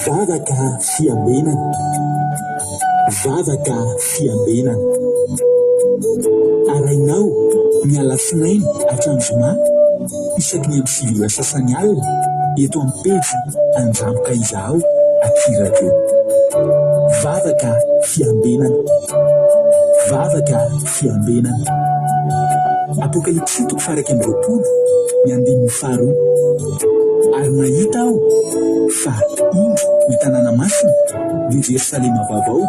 Vavaka fiambenana. Vavaka fiambenana. Arahinao ny alatsinainy hatramin'ny zoma isaky ny amin'ny 9 ora sasany alina eto amin'ny pejy Andramoka Izahao aty Radio. Vavaka fiambenana. Vavaka fiambenana. Apokalypsy toko faha 21 ny andininy faharoa. Ary nahita aho fa indro ny tanàna masina, dia Jerosalema vaovao,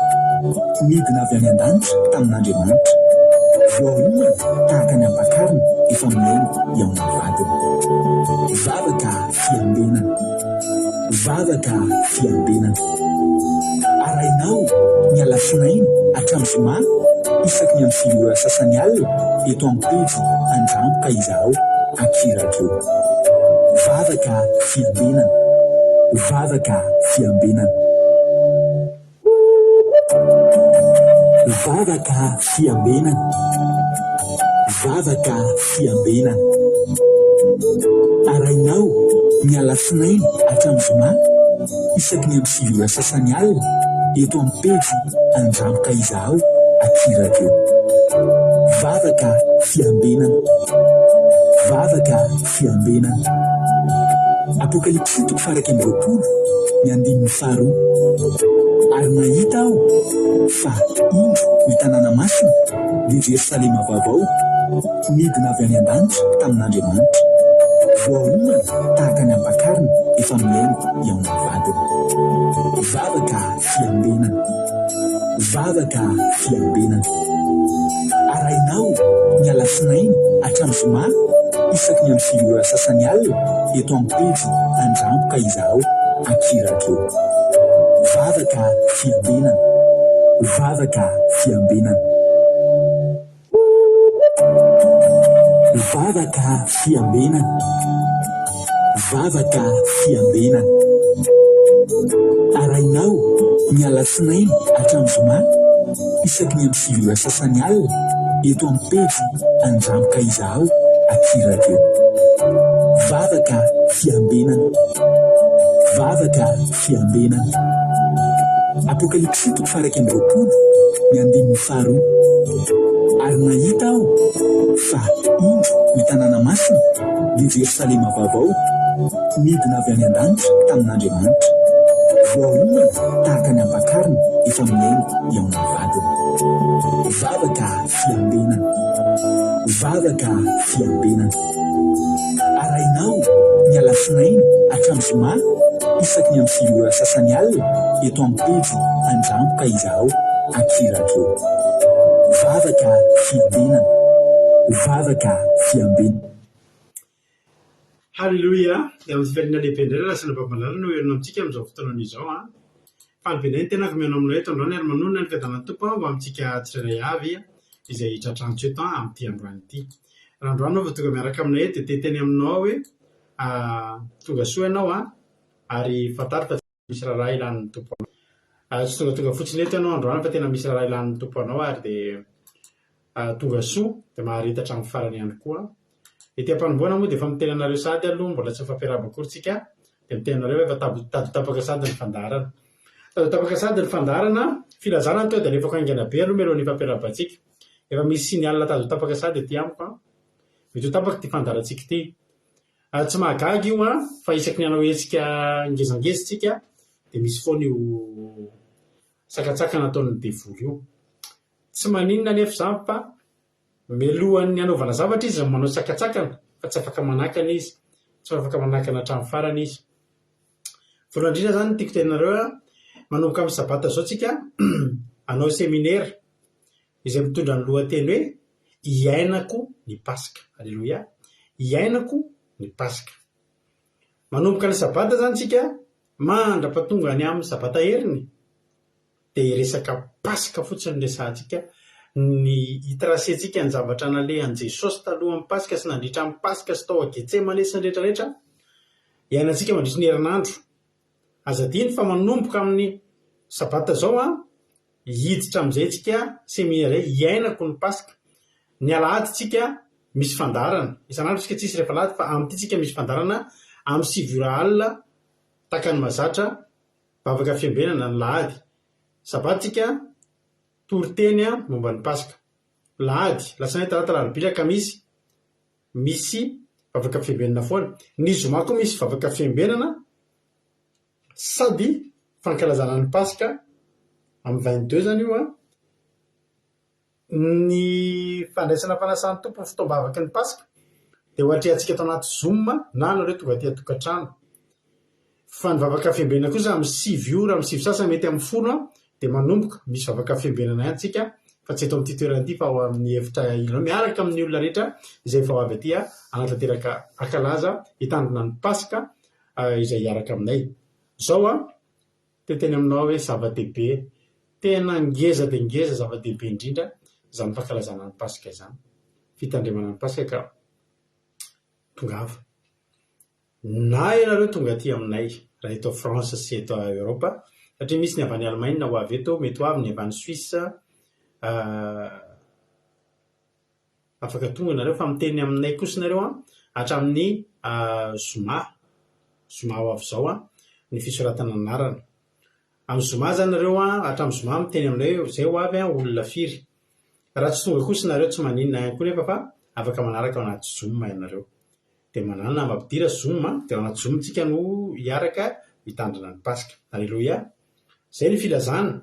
nidina avy any an-danitra tamin'Andriamanitra, voaomana tahaka ny ampakarina efa mihaino hihaona vadiny. Vavaka fiambenana. Vavaka fiambenana. Arahinao ny alatsinainy hatramin'ny zoma isaky ny amin'ny 9 ora sasany alina eto amin'ny pejy Andramboka Izahao aty Radio. Vavaka fiambenana. Vavaka fiambenana. Vavaka fiambenana. Vavaka fiambenana. Arahinao ny alatsinainy hatramin'ny zoma isaky ny amin'ny 9 ora sasany alina eto amin'ny pejy Andramboka Izahao aty Radio. Vavaka fiambenana. Vavaka fiambenana. Apokalypsy toko faha 21 ny andininy faharoa. Ary nahita aho fa indro ny tanàna masina, dia Jerosalema vaovao, nidina avy any an-danitra tamin'Andriamanitra, voaomana tahaka ny ampakarina efa mihaino hihaona vadiny. Vavaka fiambenana. Vavaka fiambenana. Arahinao ny alatsinainy hatramin'ny zoma isaky ny amin'ny 9 ora sasany alina eto amin'ny pejy Andramboka Izahao aty Radio. Vavaka fiambenana. Vavaka fiambenana. Vavaka fiambenana. Vavaka fiambenana. Arahinao ny alatsinainy hatramin'ny zoma isaky ny amin'ny 9 ora sasany alina eto amin'ny pejy Andramboka Izahao aty Radio. Vavaka fiambenana. Vavaka fiambenana. Apokalypsy toko faha 21 ny andininy faharoa. Ary nahita aho fa indro ny tanàna masina, dia Jerosalema vaovao, nidina avy any an-danitra tamin'Andriamanitra, voaomana tahaka ny ampakarina efa mihaino hihaona vadiny. Vavaka fiambenana. Vavaka fiambenana. Arahinao ny alatsinainy hatramin'ny zoma isaky ny amin'ny 9 ora sasany alina eto amin'ny pejy Andramboka Izahao aty Radio. Vavaka fiambenana. Vavaka fiambenana. Haleloia! Dia amin'ny fifaliana lehibe indray ry Rasin'ny Babalala no hihaona amintsika amin'izao fotoana izao an! Faly be indray ny tenako mihaona aminao eto androany ary manonona ny fiadanan'ny Tompo ho amintsika tsirairay avy izay tratrantsy eto amin'ity androany ity. Raha androany aho vao tonga miaraka aminay eto dia te hiteny aminao aho hoe tonga soa ianao an, ary fantaro fa misy raharaha ilan'ny Tompo anao. Tsy tongatonga fotsiny eto ianao androany fa tena misy raharaha ilan'ny Tompo anao ary dia tonga soa dia maharita hatramin'ny farany ihany koa. Ety am-panombohana moa dia efa miteny anareo sahady aloha, mbola tsy nifampiarahaba akory tsika, dia miteny anareo hoe efa tady ho tapaka sahady ny fandaharana. Tady ho tapaka sahady ny fandaharana, filazana ny teo dia alefako haingana be aloha mialohan'ny hifampiarahabantsika. Efa misy signal tady ho tapaka sahady aty amiko an. Mety ho tapaka ity fandaharantsika ity. Ary tsy mahagaga io an, fa isaky ny hanao hetsika ngezangeza tsika dia misy foana io sakantsakana ataon'ny devoly io. Tsy maninona anefa izany fa mialohan'ny hanaovana zavatra izy no manao sakantsakana fa tsy afaka manakana izy. Tsy afaka manakana hatramin'ny farany izy. Voalohany indrindra izany ny tiako teninareo an, manomboka amin'ny sabata izao tsika hanao seminera izay mitondra ny lohateny hoe Iainako ny Paska. Aleloia! Iainako ny Paska. Manomboka ny sabata izany tsika mandra-pahatonga any amin'ny sabata heriny. dia resaka Paska fotsiny no resahantsika, ny hi-tracer-ntsika ny zavatra nalehan'i Jesosy talohan'ny Paska sy nandritra ny Paska sy tao Getsemane sy ny rehetra rehetra, iainantsika mandritry ny herinandro. Aza adino fa manomboka amin'ny Sabata izao an, hiditra amin'izay tsika seminaire izay, hiainako ny Paska. Ny alahady tsika misy fandaharana, isan'andro tsika tsisy rehefa alahady fa amin'ity tsika misy fandaharana amin'ny 9 ora alina. Tahaka ny mahazatra, vavaka fiambenana ny lahady. Sabata tsika, toriteny momba ny Paska. Lahady, Alatsinainy, Talata, Alarobia, Alakamisy, misy vavaka fiambenana foana. Ny zoma koa misy vavaka fiambenana sady fankalazana ny Paska, amin'ny 22 izany io an. Ny fandraisana fanasan'ny Tompo ny fotoam-bavaky ny Paska dia ho atrehantsika ato anaty Zoom na nareo tonga aty an-tokantrano. Fa ny vavaka fiambenana kosa amin'ny 9 ora, amin'ny 9 sasany mety amin'ny folo dia manomboka. Misy vavaka fiambenana ihany tsika fa tsy eto amin'ity toerana ity fa ao amin'ny efitra ilany miaraka amin'ny olona rehetra izay vao avy aty hanatanteraka hankalaza hitandrina ny Paska izay hiaraka aminay. Izao an! Te teny aminao hoe zava-dehibe, tena ngeza dia ngeza zava-dehibe indrindra izany fankalazana ny Paska izany, fitandremana ny Paska ka tongava. Na ianareo tonga aty aminay raha eto France sy eto Europe satria misy ny avy any Allemagne ho avy eto, mety ho avy ny avy any Suisse, Afaka tonga nareo fa miteny aminay kosa nareo an, hatramin'ny zoma, zoma ho avy izao an, ny fisoratana anarana. Amin'ny zoma zany nareo an, hatramin'ny zoma miteny aminay hoe izay ho avy an, olona firy. Raha tsy tonga kosa nareo tsy maninona ihany koa nefa fa afaka manaraka ao anaty zoom ianareo. Dia manana mampidira zoom an, dia ao anaty zoom tsika no hiaraka hitandrina ny paska. Aleloia. Izay ny filazana.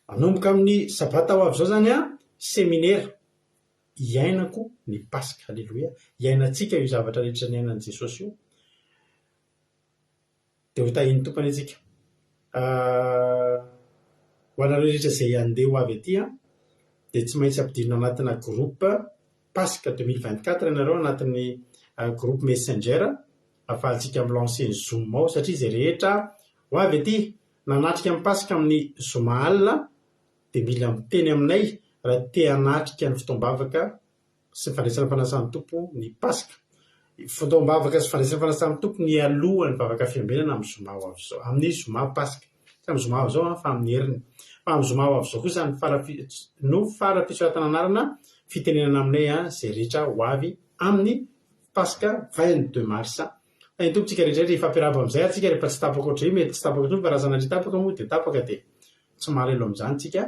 Manomboka amin'ny sabata ho avy izao izany an, seminera, hiainako ny Paska. Aleloia. Hiainantsika io zavatra rehetra niainan'i Jesosy io. Dia ho tahian'ny Tompo anie tsika. Ho anareo rehetra izay handeha ho avy aty an, dia tsy maintsy ampidirina anatina groupe Paska 2024 ianareo anatin'ny groupe Messenger ahafahantsika mi-lancer ny Zoom ao satria izay rehetra ho avy aty Nanatrika ny Paska amin'ny zoma alina dia mila miteny aminay raha te hanatrika ny fotoam-bavaka sy ny fandraisana fanasan'ny Tompo ny Paska. Fotoam-bavaka sy fandraisana fanasan'ny Tompo mialoha ny vavaka fiambenana amin'ny zoma ho avy izao, amin'ny zoma Paska. Tsy amin'ny zoma ho avy izao fa amin'ny heriny. Fa amin'ny zoma ho avy izao kosa ny fara no fara-pisoratana anarana fitenenana aminay izay rehetra ho avy amin'ny Paska 22 mars Fa ny Tompo tsika rehetra rehetra hifampiarahaba amin'izay ary tsika rehefa tsy tapaka ohatr'izay, mety tsy tapaka intsony fa raha sanatria tapaka moa dia tapaka dia tsy malahelo amin'izany tsika.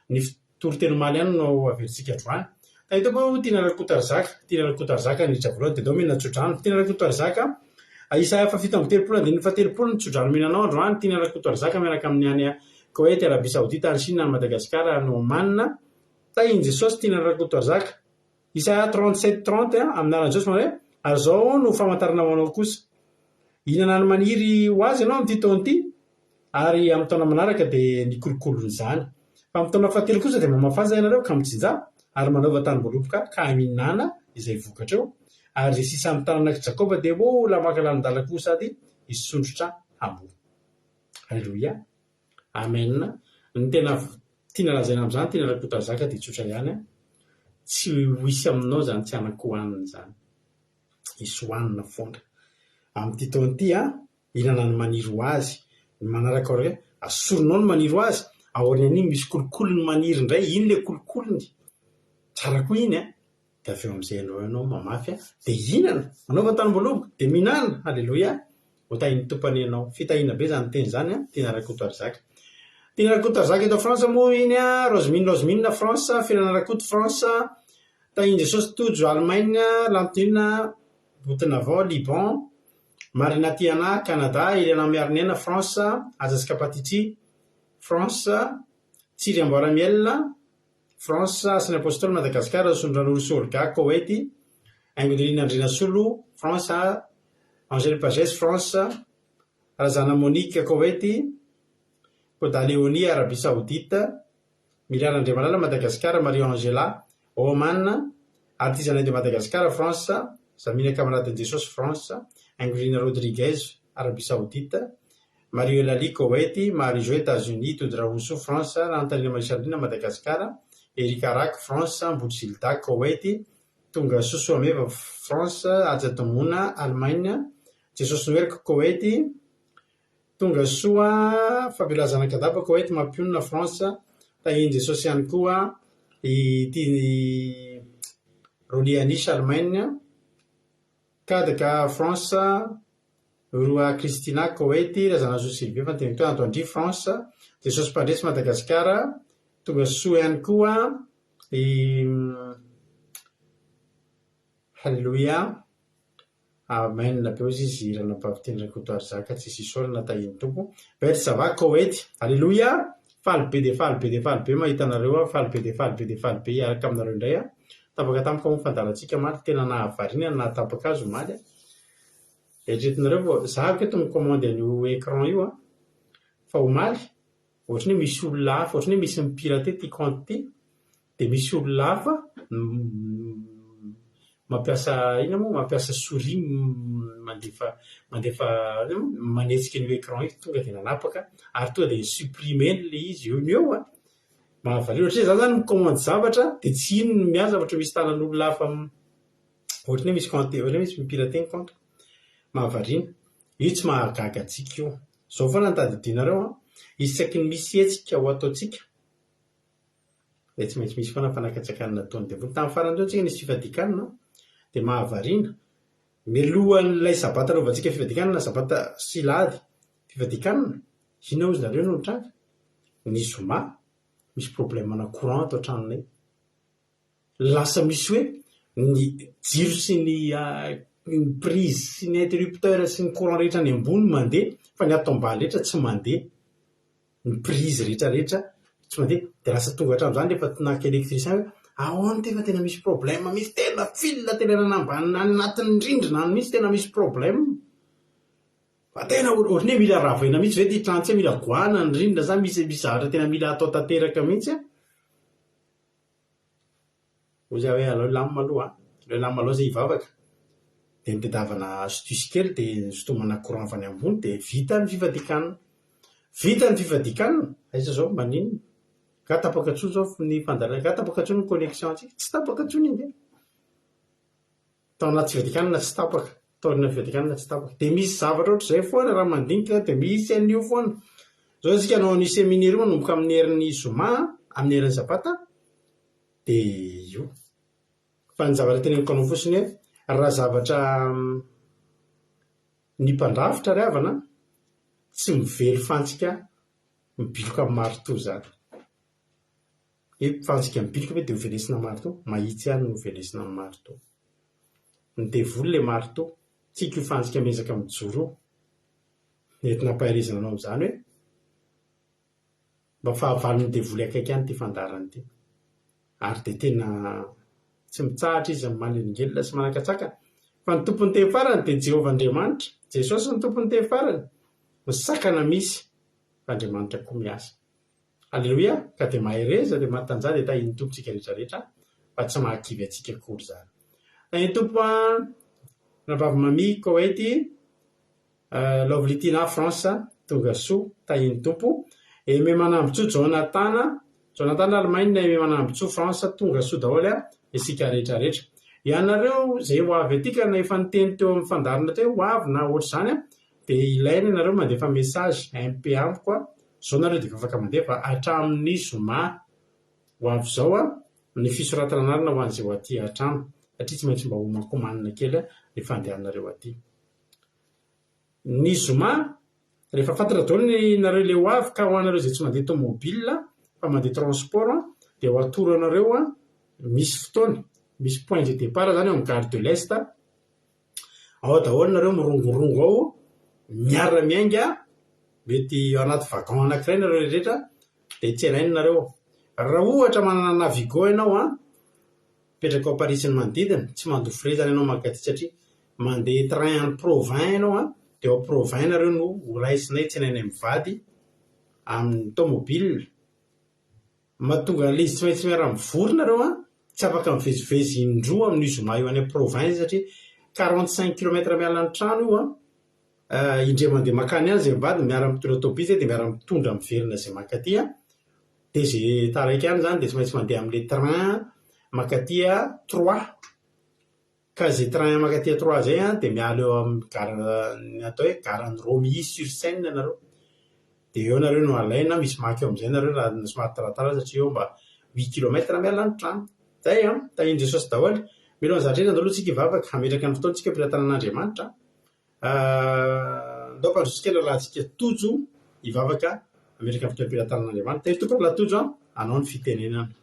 Ny toriteny omaly ihany no averintsika androany. Fa ny Tompo Tiana Rakotoarizaka, Tiana Rakotoarizaka ny hiditra voalohany dia ndao mihina tsodrano. Tiana Rakotoarizaka, Isaia faha 37 andininy faha 30 ny tsodrano omena anao androany. Tiana Rakotoarizaka miaraka amin'ny any Koety, Arabia Saodita, any Chine, any Madagasikara, any Oman. Tahin'i Jesosy Tiana Rakotoarizaka. Isaia 37, 30, Amin'ny anaran'i Jesosy manao hoe, Ary izao no famantarana ho anao kosa, Hihinana ny maniry ho azy ianao amin'ity taona ity, ary amin'ny taona manaraka dia ny kolokolon'izany. Fa amin'ny taona fahatelo kosa dia mamafaza ianareo ka mijinjà, ary manaova tanim-boaloboka ka mihinàna izay vokatra eo. Ary izay sisa amin'ny taranak'i Jakoba dia ho lamaka lanin-dala koa sady hisondrotra hamoa. Aleloia. Amen. Ny tena tiana lazaina amin'izany Tiana Rakotazaka dia tsotra ihany an, tsy ho hisy aminao izany tsy hanan-kohanina izany. Hisy hohanina foana. Amin'ity taona ity an, hihinana ny maniry ho azy. Ny manaraka aoriana, asorinao ny maniry ho azy, aorian'iny misy kolokolony maniry indray, iny ilay kolokolony. Tsara koa iny an. Dia avy eo amin'izay ianao ianao mamafy an, dia hihinana, manaova tanim-boaloboka, dia mihinana, Aleloia! Ho tahin'ny Tompo anie ianao. Fitahiana be izany teny izany an, Tiana Rakotoarizaka. Tiana Rakotoarizaka eto France moa iny an, Rosemine Rosemine France, Firana Rakoto France, Tahin'i Jesosy Tojo Allemagne, Lantonina Botonavao Liban, Marina Tiana Canada, Eliana Miarinena France, Aja Scapatici France, Tsiry Amboara Miel, France, Asan'ny Apostoly Madagascar, Rasondranoro Olga, Koety, Haingonirina Andrianasolo, France, Angèle Pagès, France, Razana Monique, Koety, Koda Léonie, Arabie Saoudite, Miriana Andriamalala, Madagascar, Marie Angela, Oman, Artisanat de Madagascar, France, Zamina Camarade Jesosy, France, Haingonirina Rodriguez, Arabie Saoudite, Marie Eulalie, Koety, Marie Jo, Etats-Unis, Tody Rahosoa, France, Rantanina Marie Charline, Madagascar, Eric Arak, France, Mbotry Gilda, Koety, Tonga Soa Soameva, France, Haja Tomona, Allemagne, Jesosy Noely, Koety, Tonga Soa Fabiola Zanakadaba, Koety, Mampionona, France, Tahian'i Jesosy ihany koa ity Rolly Anish, Allemagne, Kadaka, France. Roa Christina, Koweït, Razanasoa Sylvie, Fantenitona, Antoandria, France, Jesosy Mpandresy, Madagasikara, tonga soa ihany koa i Haleloia, Amen be hozy izy Ranabavy Rakotoarizaka tsisy isaorana tahin'ny Tompo. Beth Sava, Koweït, Haleloia, faly be dia faly be dia faly be mahita anareo aho, faly be dia faly be dia faly be hiaraka aminareo indray aho. Tapaka tampoka moa ny fandaharantsika omaly, tena nahavariana ny nahatapaka azy omaly. Eritreretinareo vao, za aketo mi-commande an'io écran io an, fa omaly ohatran'ny hoe misy olona hafa, ohatran'ny hoe misy mi-pirater ity compte ity, dia misy olona hafa mampiasa inona moa, mampiasa souris mandefa mandefa inona moa, manetsika an'io écran io, tonga dia nanapaka ary tonga dia ni-supprimer-ny ilay izy eo no eo an. Mahavariana, ohatran'ny hoe za zany mi-commande zavatra dia tsy iny no miasa fa ohatran'ny misy tanan'olona hafa Ohatran'ny hoe misy compte, ohatran'ny hoe misy mi-pirater ny compte-ko. Mahavariana. Io tsy mahagaga antsika io. Izao foana no tadidianareo an, isaky ny misy hetsika ho ataontsika dia tsy maintsy misy foana fanakatsakanana ataon'ny devoly. Tamin'ny farany teo tsika nisy fifadian-kanina dia mahavariana. Mialohan'ilay sabata anaovantsika fifadian-kanina, sabata sy lahady fifadian-kanina, inona hozy nareo no nitranga? Ny zoma misy problème-na courant ato an-tranonay. Lasa misy hoe ny jiro sy ny ny prise sy ny interrupteur sy ny courant rehetra any ambony mandeha fa ny ato ambany rehetra tsy mandeha. Ny prise rehetra rehetra tsy mandeha. Dia lasa tonga hatramin'izany rehefa naka électricien hoe ahoana ity fa tena misy problème mihitsy, tena fil tena any ambany any anatin'ny rindrina any mihitsy tena misy problème. Fa tena ohatran'ny hoe mila ravaina mihitsy ve ity trano ity, mila goahana ny rindrina sa misy misy zavatra tena mila atao tanteraka mihitsy an? Hoy za hoe aleo hilamina aloha an, aleo hilamina aloha zay hivavaka. Dia nitadiavana astuce kely dia nisintomana courant avy any ambony dia vita ny fifadian-kanina. Vita ny fifadian-kanina, aiza izao, maninona? Nga tapaka intsony izao ny fandaharana, nga tapaka intsony ny connexion-tsika? Tsy tapaka intsony ange. Tao anaty fivadikanana tsy tapaka, tao aorian'ny fivadikanana tsy tapaka. Dia misy zavatra ohatr'izay foana raha mandinika dia misy an'io foana. Izao isika hanao an'io séminaire io manomboka amin'ny herin'ny zoma, amin'ny herin'ny sabata, dia io. Fa ny zavatra teneniko anao fotsiny hoe raha zavatra ny mpandrafitra ry havana tsy mively fantsika mibiloka amin'ny maritoa izany. Hoe fantsika mibiloka ve dia ho velesina marteau? Mahitsy ihany no ho velesina amin'ny marteau. Ny devoly ilay marteau. Tsika io fantsika miezaka mijoro io. Entina ampaherezana anao amin'izany hoe mba fahavalon'ny devoly akaiky ihany ity fandaharana ity. Ary dia tena tsy mitsahatra izy amin'ny manelingelina sy manakatsakana. Fa ny tompon'ny teny farany dia Jehovah Andriamanitra. Jesosy no tompon'ny teny farany. Ny sakana misy fa Andriamanitra koa miasa. Aleloia, ka dia mahereza dia matanjaha dia tahin'ny Tompo tsika rehetra rehetra fa tsy mahakivy antsika akory izany. Tahin'ny Tompo an, Rahavavy Mamy Koweït, Lovely Tina France, tonga soa, tahin'ny Tompo. Aimé Manambotsoa Jonathan, Jonathan Allemagne, Aimé Manambotsoa France, tonga soa daholo an, isika rehetra rehetra. Ianareo izay ho avy aty ka na efa niteny teo amin'ny fandaharana teo hoe ho avy na ohatr'izany an, dia ilaina ianareo mandefa message MP amiko an, Zao nareo dia efa afaka mandeha fa hatramin'ny zoma ho avy izao ny fisoratana anarana ho an'izay ho aty an-trano satria tsy maintsy mba homankomanina kely ny fandehananareo aty. Ny zoma rehefa fantatra daholo ny nareo ilay ho avy ka ho anareo izay tsy mandeha tomobile fa mandeha transport dia ho atoro anareo misy fotoana, misy point de départ zany eo amin'ny gare de l'est Ao daholo nareo mirongorongo ao, miara miainga, mety ao anaty wagon anankiray nareo rehetra dia tsenaina nareo. Raha ohatra manana Navigo ianao an, mipetraka ao Paris sy ny manodidina, tsy mandoa frais zany ianao mankaty satria mandeha train any Provins ianao an, dia ao Provins nareo no ho raisinay tsenainay mivady amin'ny tomobile. Mahatonga an'ilay izy tsy maintsy miara-mivory nareo an, tsy afaka mivezivezy indroa amin'io zoma io any province satria 45 kilomètre miala ny trano io an, indray mandeha mankany any izay mivady miara-mitondra tôbily izay dia miara-mitondra miverina izay mankaty an, dia izay taraiky any izany dia tsy maintsy mandeha amin'ilay train mankaty Troyes. Ka izay train mankaty à Troyes izay an, dia miala eo amin'ny gare, ny atao hoe gare an'i Romilly sur Seine ianareo. Dia eo nareo no alaina, misy maka eo amin'izay nareo raha somary taratara satria eo mba huit kilomètre miala ny trano. Zay an! Tahian'i Jesosy daholo. Mialohan'ny zavatra rehetra andao aloha tsika hivavaka, hametraka ny fotoantsika eo am-pelatanan'Andriamanitra. Andao ampandroso kely rahalahintsika Tojo hivavaka hametraka ny fitondram-pitantanan'Andriamanitra. Tery tompoko rahalahy Tojo an, anao ny fitenenana.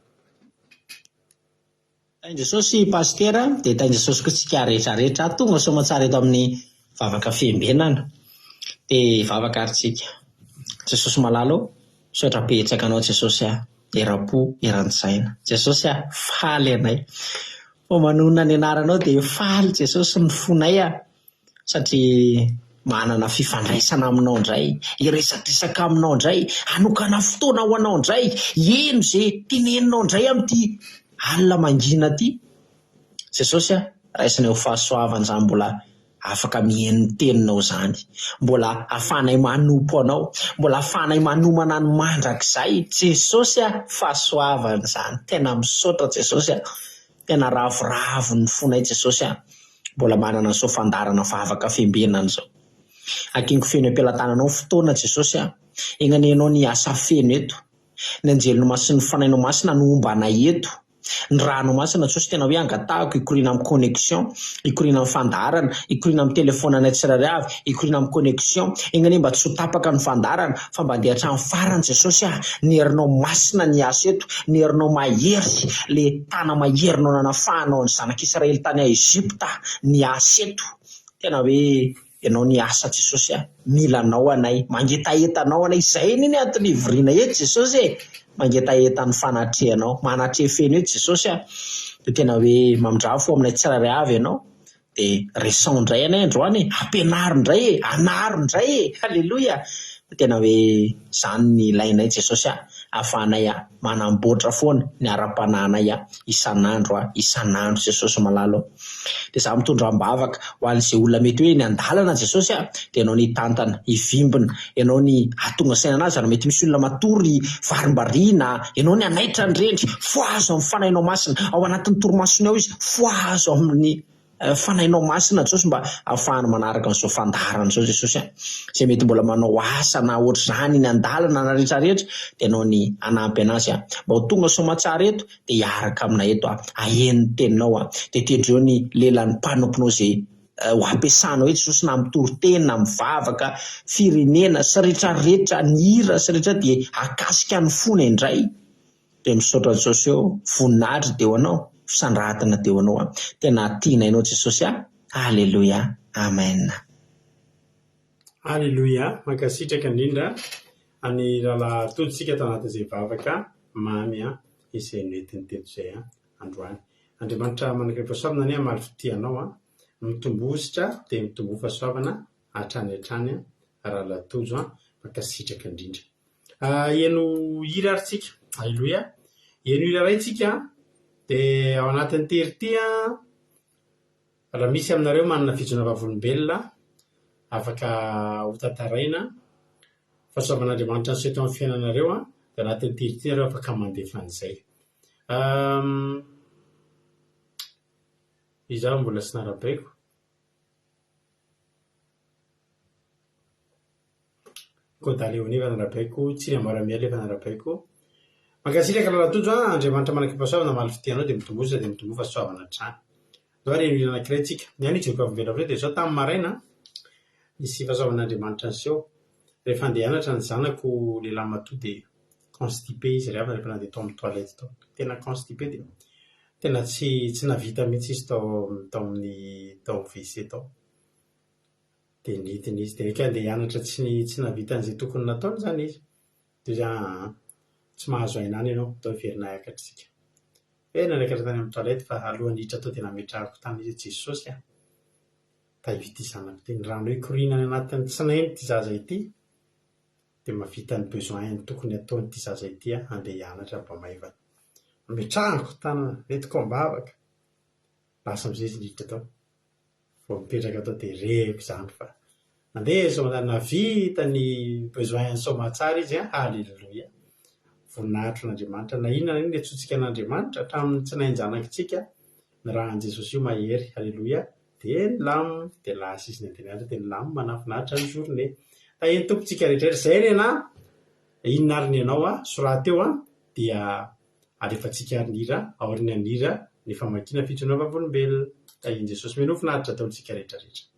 Tahin'i Jesosy Pasitera dia tahin'i Jesosy koa tsika rehetra rehetra tonga soamatsara eto amin'ny vavaka fiambenana dia hivavaka ary tsika. Jesosy malala ô, misaotra betsaka anao Jesosy a, eram-po eran-tsaina. Jesosy a, faly anay. Vao manonona ny anaranao dia faly Jesosy ny fonay a. Satria manana fifandraisana aminao indray, hiresadresaka aminao indray, hanokana fotoana ho anao indray, hihaino izay teneninao indray amin'ity alina mangina ity. Jesosy a, raisinay ho fahasoavana izany mbola afaka mihaino ny teninao izany, mbola ahafahanay manompo anao, mbola ahafahanay manomana ny mandrakizay. Jesosy a, fahasoavana izany, tena misaotra Jesosy a. Tena ravoravo ny fonay Jesosy a! Mbola manana an'izao fandaharana vavaka fiambenana izao. Ankiniko feno am-pelatananao ny fotoana Jesosy a! Enga anie Ianao ny asa feno eto. Ny Anjelinao Masina sy ny Fanahinao Masina no homba anay eto. Ny Rànao Masina Jesosy tena hoe angatahako hikoriana amin'ny connexion, hikoriana amin'ny fandaharana, hikoriana amin'ny telephone-nay tsirairay avy, hikoriana amin'ny connexion. Enga anie mba tsy ho tapaka ny fandaharana fa mba andeha hatramin'ny farany Jesosy a! Ny herinao masina ny hiasa eto, ny herinao mahery, le tana maherinao nanafahanao ny zanak'Israely tany Egypta ny hiasa eto. Tena hoe Ianao ny hiasa Jesosy a! Mila Anao anay, mangetaheta Anao anay, izay anie ny antony hivoriana eto Jesosy e! Mangetaheta ny fanatrehanao, manatreha feno eto Jesosy a! Dia tena hoe mamindrà fo aminay tsirairay avy Ianao. Dia resaho indray anie androany e, ampianaro indray e, anaro indray e, Aleloia! Fa tena hoe izany ny ilainay Jesosy a, ahafahanay a manamboatra foana ny ara-panahinay a, isan'andro a, isan'andro Jesosy malala ô. Dia izaho mitondra am-bavaka ho an'izay olona mety hoe eny an-dalana Jesosy a, dia ianao ny hitantana, hivimbina, ianao ny hahatonga saina anazy ary mety misy olona matory varimbariana, ianao ny hanaitra ny rendry, fohazo amin'ny Fanahinao Masina, ao anatin'ny torimasony ao izy, fohazo amin'ny Fanahinao Masina Jesosy mba ahafahany manaraka an'izao fandaharana izao Jesosy a! Izay mety mbola manao asa na ohatr'izany eny an-dalana na rehetra rehetra dia ianao ny hanampy anazy a! Mba ho tonga soamatsara eto dia hiaraka aminay eto a! Haheno ny teninao a! Dia tendreo ny lelan'ny mpanomponao izay ho ampiasanao eto Jesosy na mitory teny na mivavaka firenena sy rehetra rehetra ny hira sy rehetra dia hahakasika ny fony indray. Dia misaotra Jesosy ô, voninahitra dia ho anao, fisandratana dia ho anao a, tena tianay anao Jesosy a, Aleloia, Amen. Aleloia, mankasitraka indrindra an'i Rahalahy Tojo tsika tao anatin'izay vavaka mamy izay nentiny teto izay androany. Andriamanitra manakaiky fahasoavana anie hamaly fitia anao an, mitomboa dia mitomboa fahasoavana hatrany hatrany Rahalahy Tojo an, mankasitraka indrindra. Heno hira ary tsika. Aleloia. Heno hira iray tsika dia ao anatin'ity hira ity an, raha misy aminareo manana fijoroana vavolombelona afaka ho tantaraina, fahasoavan'Andriamanitra niseho teo amin'ny fiainanareo an, dia anatin'ity hira ity nareo afaka mandefa an'izay. Izaho mbola tsy narabaiko. Koda Léonie efa narabaiko, Tsiry Ambaramialy efa narabaiko. Mankasitraka Lala Tojo a, Andriamanitra manak'Impahasoavana hamaly fitia anao dia mitomboa dia mitomboa fahasoavana hatrany. Ndao ary heno hira anankiray tsika. Ny ahy ny hijoro vavolombelona avy eo dia izao tamin'ny maraina nisy fahasoavan'Andriamanitra niseho. Rehefa handeha hianatra ny zanako lehilahy matoa dia constipé izy ry havana rehefa nandeha tao amin'ny toilette tao. Tena constipé dia tena tsy tsy nahavita mihitsy izy tao tao amin'ny tao amin'ny WC tao. Dia nidina izy, dia naika handeha hianatra tsy tsy nahavita an'izay tokony nataony izany izy. Dia hoy izy aa tsy mahazo aina any ianao, ndao hiverina hiakatra isika. Tena niakatra tany amin'ny toilette fa alohan'ny hiditra tao dia nametrahako tany izy hoe Jesosy a! Tahio ity zanako ity, ny rano hikoriana any anatin'ny tsinainy ity zaza ity dia mahavita ny besoin-ny tokony hataony ity zaza ity handeha hianatra mba maivana. Nametrahako tanana, nentiko am-bavaka, lasa amin'izay izy niditra tao. Vao mipetraka tao dia reko izany fa nandeha soamantsara, nahavita ny besoin-ny soamantsara izy an, haleloia! Voninahitro an'Andriamanitra, na inona na inona iantsoantsika an'Andriamanitra, hatramin'ny tsinain-janakitsika, ny ràn'i Jesosy io mahery, haleloia! Dia nilamina, dia lasa izy nandeha nianatra, dia nilamina nahafinaritra ny journée. Tahian'ny Tompo tsika rehetra rehetra, izay ny anà, inona ary ny anao an, soraty eo an, dia alefantsika ary ny hira, aorian'ny hira ny famakiana fijoroana vavolombelona. Tahian'i Jesosy. Minoa finaritra daholo tsika rehetra rehetra.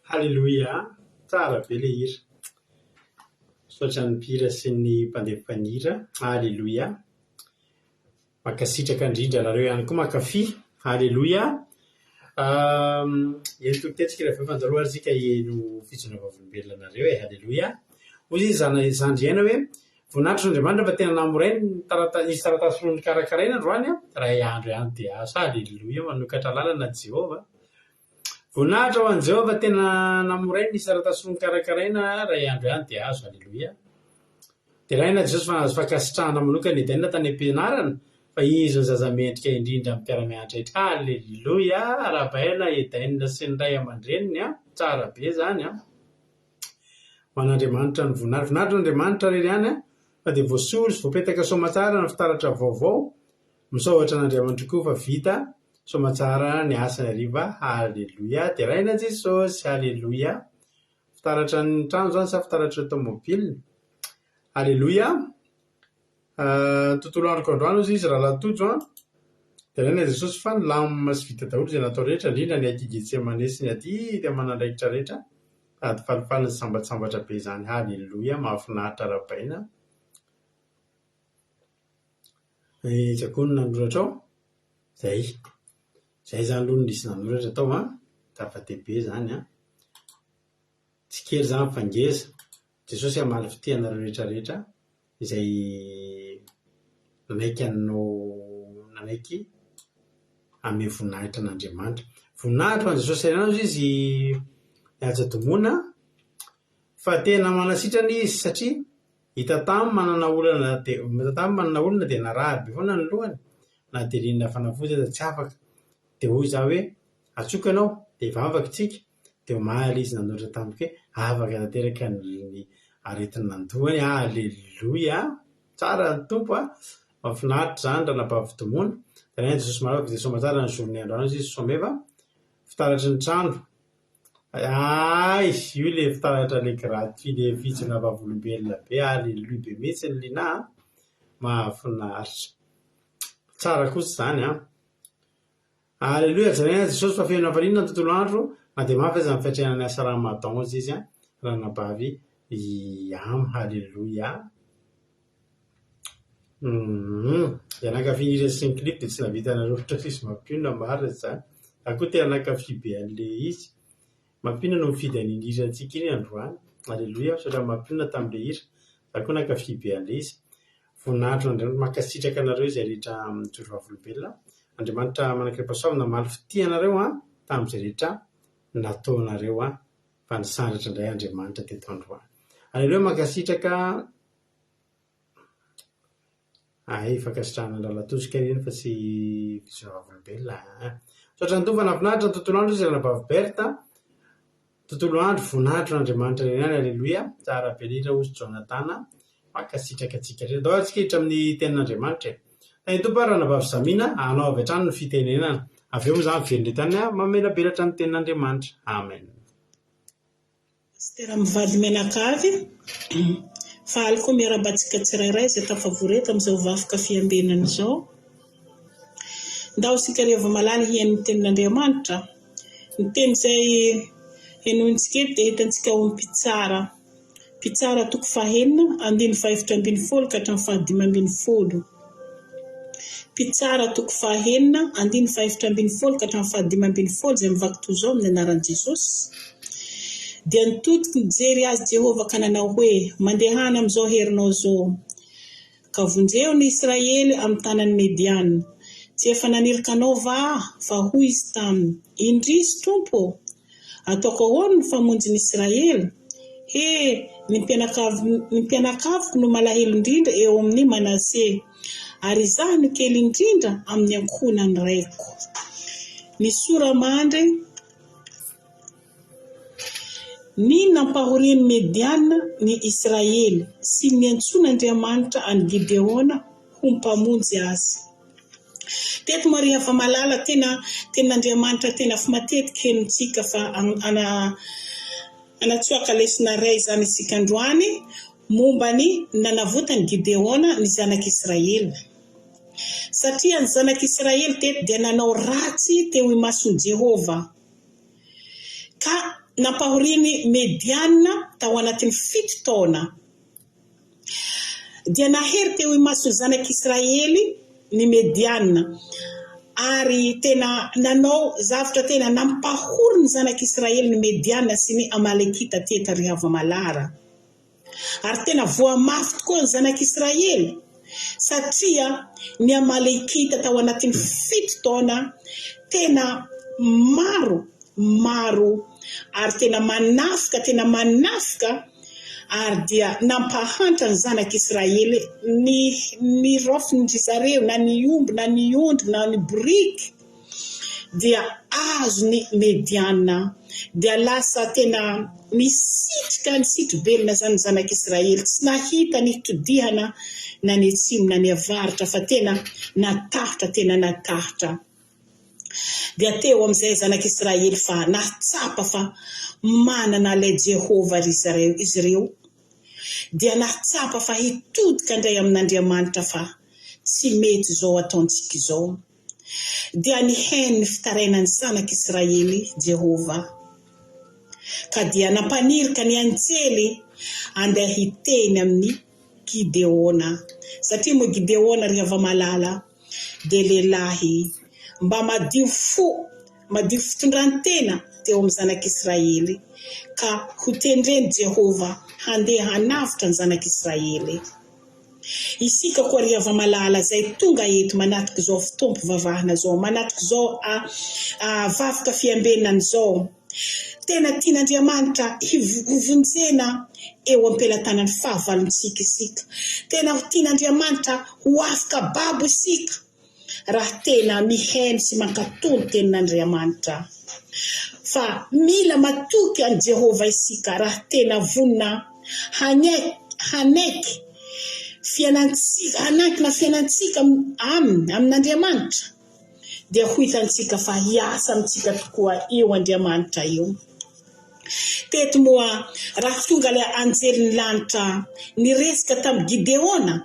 Haleloia! Tsara be ilay hira. Misaotra ny mpihira sy ny mpandefa ny hira. Haleloia! Mankasitraka indrindra anareo ihany koa mankafy. Haleloia! Eny toritetsika rehefa avy eo fa andao isika heno fijoroana vavolombelona anareo e. Haleloia! Hoy izy zana- zandry aina hoe, Voninahitr'Andriamanitra fa tena namorainy ny tarata- nisy taratasy roa nokarakaraina androany an, iray andro ihany dia asa. Haleloia! Manokatra lalana Jehovah. Voninahitra ho an'i Jehovah fa tena namorainy ny taratasy roa nokarakaraina, iray andro ihany dia azo. Haleloia! Deraina Jesosy fa nahazo fankasitrahana manokana i Edena tany am-pianarana fa izy no zaza mendrika indrindra amin'ny mpiara-mianatra rehetra. Haleloia! Arahabaina Edena sy ny ray aman-dreniny an! Tsara be izany an! Ho an'Andriamanitra ny voninahitra. Voninahitra an'Andriamanitra irery ihany an! Fa dia voasolo sy voapetaka soamatsara ny fitaratra vaovao. Misaotra an'Andriamanitra koa fa vita. Soamatsara ny asa ny hariva. Haleloia. Deraina Jesosy. Haleloia. Fitaratra ny trano izany sa fitaratra ny tomobile? Haleloia. Tontolo androko androany hozy izy rahalahy Tojo an. Deraina Jesosy fa nilamina sy vita daholo izay natao rehetra, indrindra ny aty Getsemane sy ny adidy aman'andraikitra rehetra. Sady falifaly no sambatsambatra be izany. Haleloia. Mahafinaritra arahabaina. Iza koa no nanoratra ao? Izay. Izay izany aloha no nisy nanoratra tao an. Zava-dehibe izany an. Tsy kely izany fa ngeza. Jesosy hamaly fitia anareo rehetra rehetra izay nanaiky hanao nanaiky hanome voninahitra an'Andriamanitra. Voninahitra ho an'i Jesosy ihany hozy izy mihaja domoina fa tena manasitrana izy satria hita tamy manana olana dia hita tamy manana olana dia narary be foana ny lohany na dia ninona fanafody aza tsy afaka. Dia hoy izaho hoe antsoiko ianao dia hivavaka isika. Dia omaly izy nanoratra tamiko hoe afaka tanteraka ny aretina an-dohany aho. Aleloia! Tsara ny Tompo a! Mahafinaritra izany ranabavy Domoina. Deraina Jesosy Malala dia soamatsara ny journée androany hozy izy Someva. Fitaratry ny trano. Hay! Io ilay fitaratra ilay gratuit ilay fijoroana vavolombelona be. Aleloia be mihitsy ny Lina a! Mahafinaritra. Tsara kosa izany an! Aleloia, jerena Jesosy fa feno hafaliana ny tontolo andro na dia mafy aza ny fiatrehana ny asa Ramadan hozy izy ranabavy Iam, Aleloia. Humm, izay nankafy ny hira sy ny clip dia tsy nahavita nanoratra tsisy mampionona marina izany. Za koa tena nankafy be an'ilay izy. Mampionona no mifidy an'iny hirantsika iny androany. Aleloia, misaotra an'i Mampionona tamin'ilay hira. Za koa nankafy be an'ilay izy. Voninahitro Andriamanitra, mankasitraka anareo izay rehetra mijoro vavolombelona. Andriamanitra manan-kerim-pahasoavana namaly fitia anareo an, tamin'izay rehetra nataonareo an, fa nisandratra indray Andriamanitra teto androany. Aleloia mankasitraka Hay fankasitrahana an-dRalatosika anie iny fa tsy fijoroana vavolombelona an. Misaotra ny Tompo fa nahafinaritra ny tontolo andro izy Ranabavy Berthe. Tontolo andro, voninahitro an'Andriamanitra irery ihany, Aleloia. Tsara be indrindra hozy Jonathan. Mankasitraka antsika rehetra. Ndao ary tsika hiditra amin'ny tenin'Andriamanitra e. Tahin'ny Tompo ary Ranabavy Samina hanao avy hatrany ny fitenenana. Avy eo moa izany miverina eto ihany mamelabelatra ny tenin'Andriamanitra. Amen. Pasitera mivady mianakavy, faly koa miarahaba antsika tsirairay izay tafavory eto amin'izao vafoka fiambenana izao. Ndao isika ry hava-malala hihaino ny tenin'Andriamanitra. Ny teny izay henointsika eto dia hitantsika ao amin'ny Mpitsara. Mpitsara toko fahenina, andininy fahefatra ambinifolo ka hatramin'ny fahadimy ambinifolo. Mpitsara toko fahenina, andininy fahefatra ambinifolo ka hatramin'ny fahadimy ambinifolo izay mivaky toy izao amin'ny anaran'i Jesosy, Dia nitodika nijery azy Jehovah ka nanao hoe, Mandehana amin'izao herinao izao, ka vonjeo ny Israely amin'ny tanan'ny Mediana. Tsy efa naniraka anao va aho? Fa hoy izy taminy, Indrisy, Tompo ô! Ataoko ahoana ny famonjy ny Israely? He, ny mpianakavy, ny mpianakaviko no malahelo indrindra eo amin'i Manase, ary izaho no kely indrindra amin'ny ankohonan'ny raiko. Ny sora-mandry Ny nampahorian'ny Mediana ny Israely sy ny niantsoan'Andriamanitra an'i Gideona ho mpamonjy azy. Teto Maria Hava-malala tena tenin'Andriamanitra tena fmatetika henontsika fa ana anatsoaka lesona iray izany isika androany momba ny nanavotan'i Gideona ny zanak'Israely. Satria ny zanak'Israely teto dia nanao ratsy teo imason'i Jehovah ka nampahorian'i Mediana tao anatin'ny fito taona. Dia nahery teo imason'ny zanak'Israely ny Mediana, ary tena nanao zavtra tena nampahory ny zanak'Israely ny Mediana sy ny Amalekita teto ry hava-malara. Ary tena voa mafy tokoa ny zanak'Israely, satria ny Amalekita tao anatin'ny fito taona tena maro, maro, ary tena manafika, tena manafika, ary dia nampahantra ny zanak'Israely ny ny raofin-dry zareo, na ny omby, na ny ondry, na ny boriky, dia azon'ny Mediana. Dia lasa tena nisitrika, nisitri-belona izany ny zanak'Israely, tsy nahita ny hitodihana na ny atsimo na ny avaratra, fa tena natahotra, tena natahotra. Dia teo amin'izay zanak'Israely fa nahatsapa fa manana ilay Jehovah ry zareo izy ireo, dia nahatsapa fa hitodika indray amin'Andriamanitra fa tsy mety izao ataontsika izao. Dia nihaino ny fitarainan'ny zanak'Israely Jehovah, ka dia nampanirika ny anjely andeha hiteny amin'i Gideona. Satria moa Gideona ry hava-malala dia lehilahy mba madio fo, madio fitondran-tena teo amin'ny zanak'Israely, ka hotendren'i Jehovah handeha hanavotra ny zanak'Israely. Isika koa ry hava-malala izay tonga eto manatrika izao fotoam-pivavahana izao, manatrika izao vavaka fiambenana izao, tena tian'Andriamanitra hovonjena eo am-pelatanan'ny fahavalontsika isika. Tena ho tian'Andriamanitra ho afaka babo isika raha tena mihaino sy mankatò ny Tenin'Andriamanitra. Fa mila matoky an'i Jehovah isika raha tena vonona hanaiky fiainantsika, hanankina fiainantsika aminy, amin'Andriamanitra, dia ho hitantsika fa hiasa amintsika tokoa io Andriamanitra io. Teto moa, raha tonga ilay anjelin'ny lanitra niresaka tamin'i Gideona,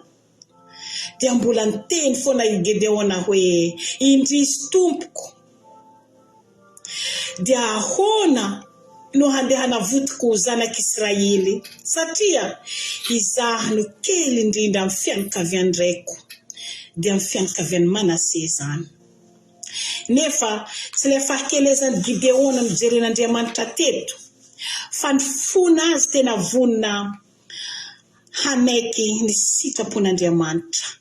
Dia mbola niteny foana i Gedeona hoe, Indrisy tompoko! Dia ahoana no handeha hanavotiko zanak'Israely, satria izaho no kely indrindra amin'ny fianakavian-draiko, dia amin'ny fianakavian'i Manase izany. Nefa tsy ilay fahakelezan'i Gideona nojeren'Andriamanitra teto, fa ny fon'azy tena vonona hanaiky ny sitrapon'Andriamanitra.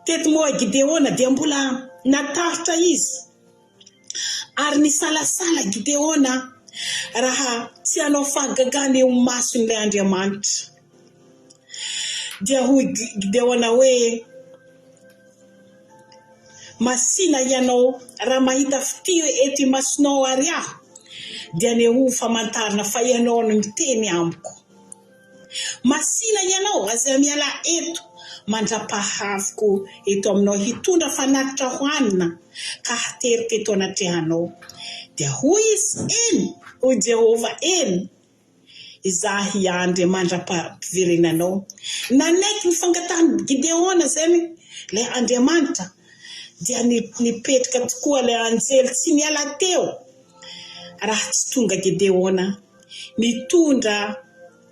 Teto moa Gideona dia mbola natahotra izy, ary nisalasala Gideona raha tsy hanao fahagagana eo imason'ilay Andriamanitra. Dia hoy Gideona hoe, Masìna hianao, raha mahita fitia eto imasonao àry aho, dia anehoa famantarana fa ianao no miteny amiko. Masìna hianao, aza miala eto mandra-pahaviko eto aminao hitondra fanatitra hohanina ka hateriko eto anatrehanao. Dia hoy izy, Eny, hoy Jehovah, eny. Izaho hiandry mandra-piverenanao. Nanaiky ny fangatahan'i Gideona izay ilay Andriamanitra, dia nipetraka tokoa ilay anjely tsy niala teo raha tsy tonga Gideona, nitondra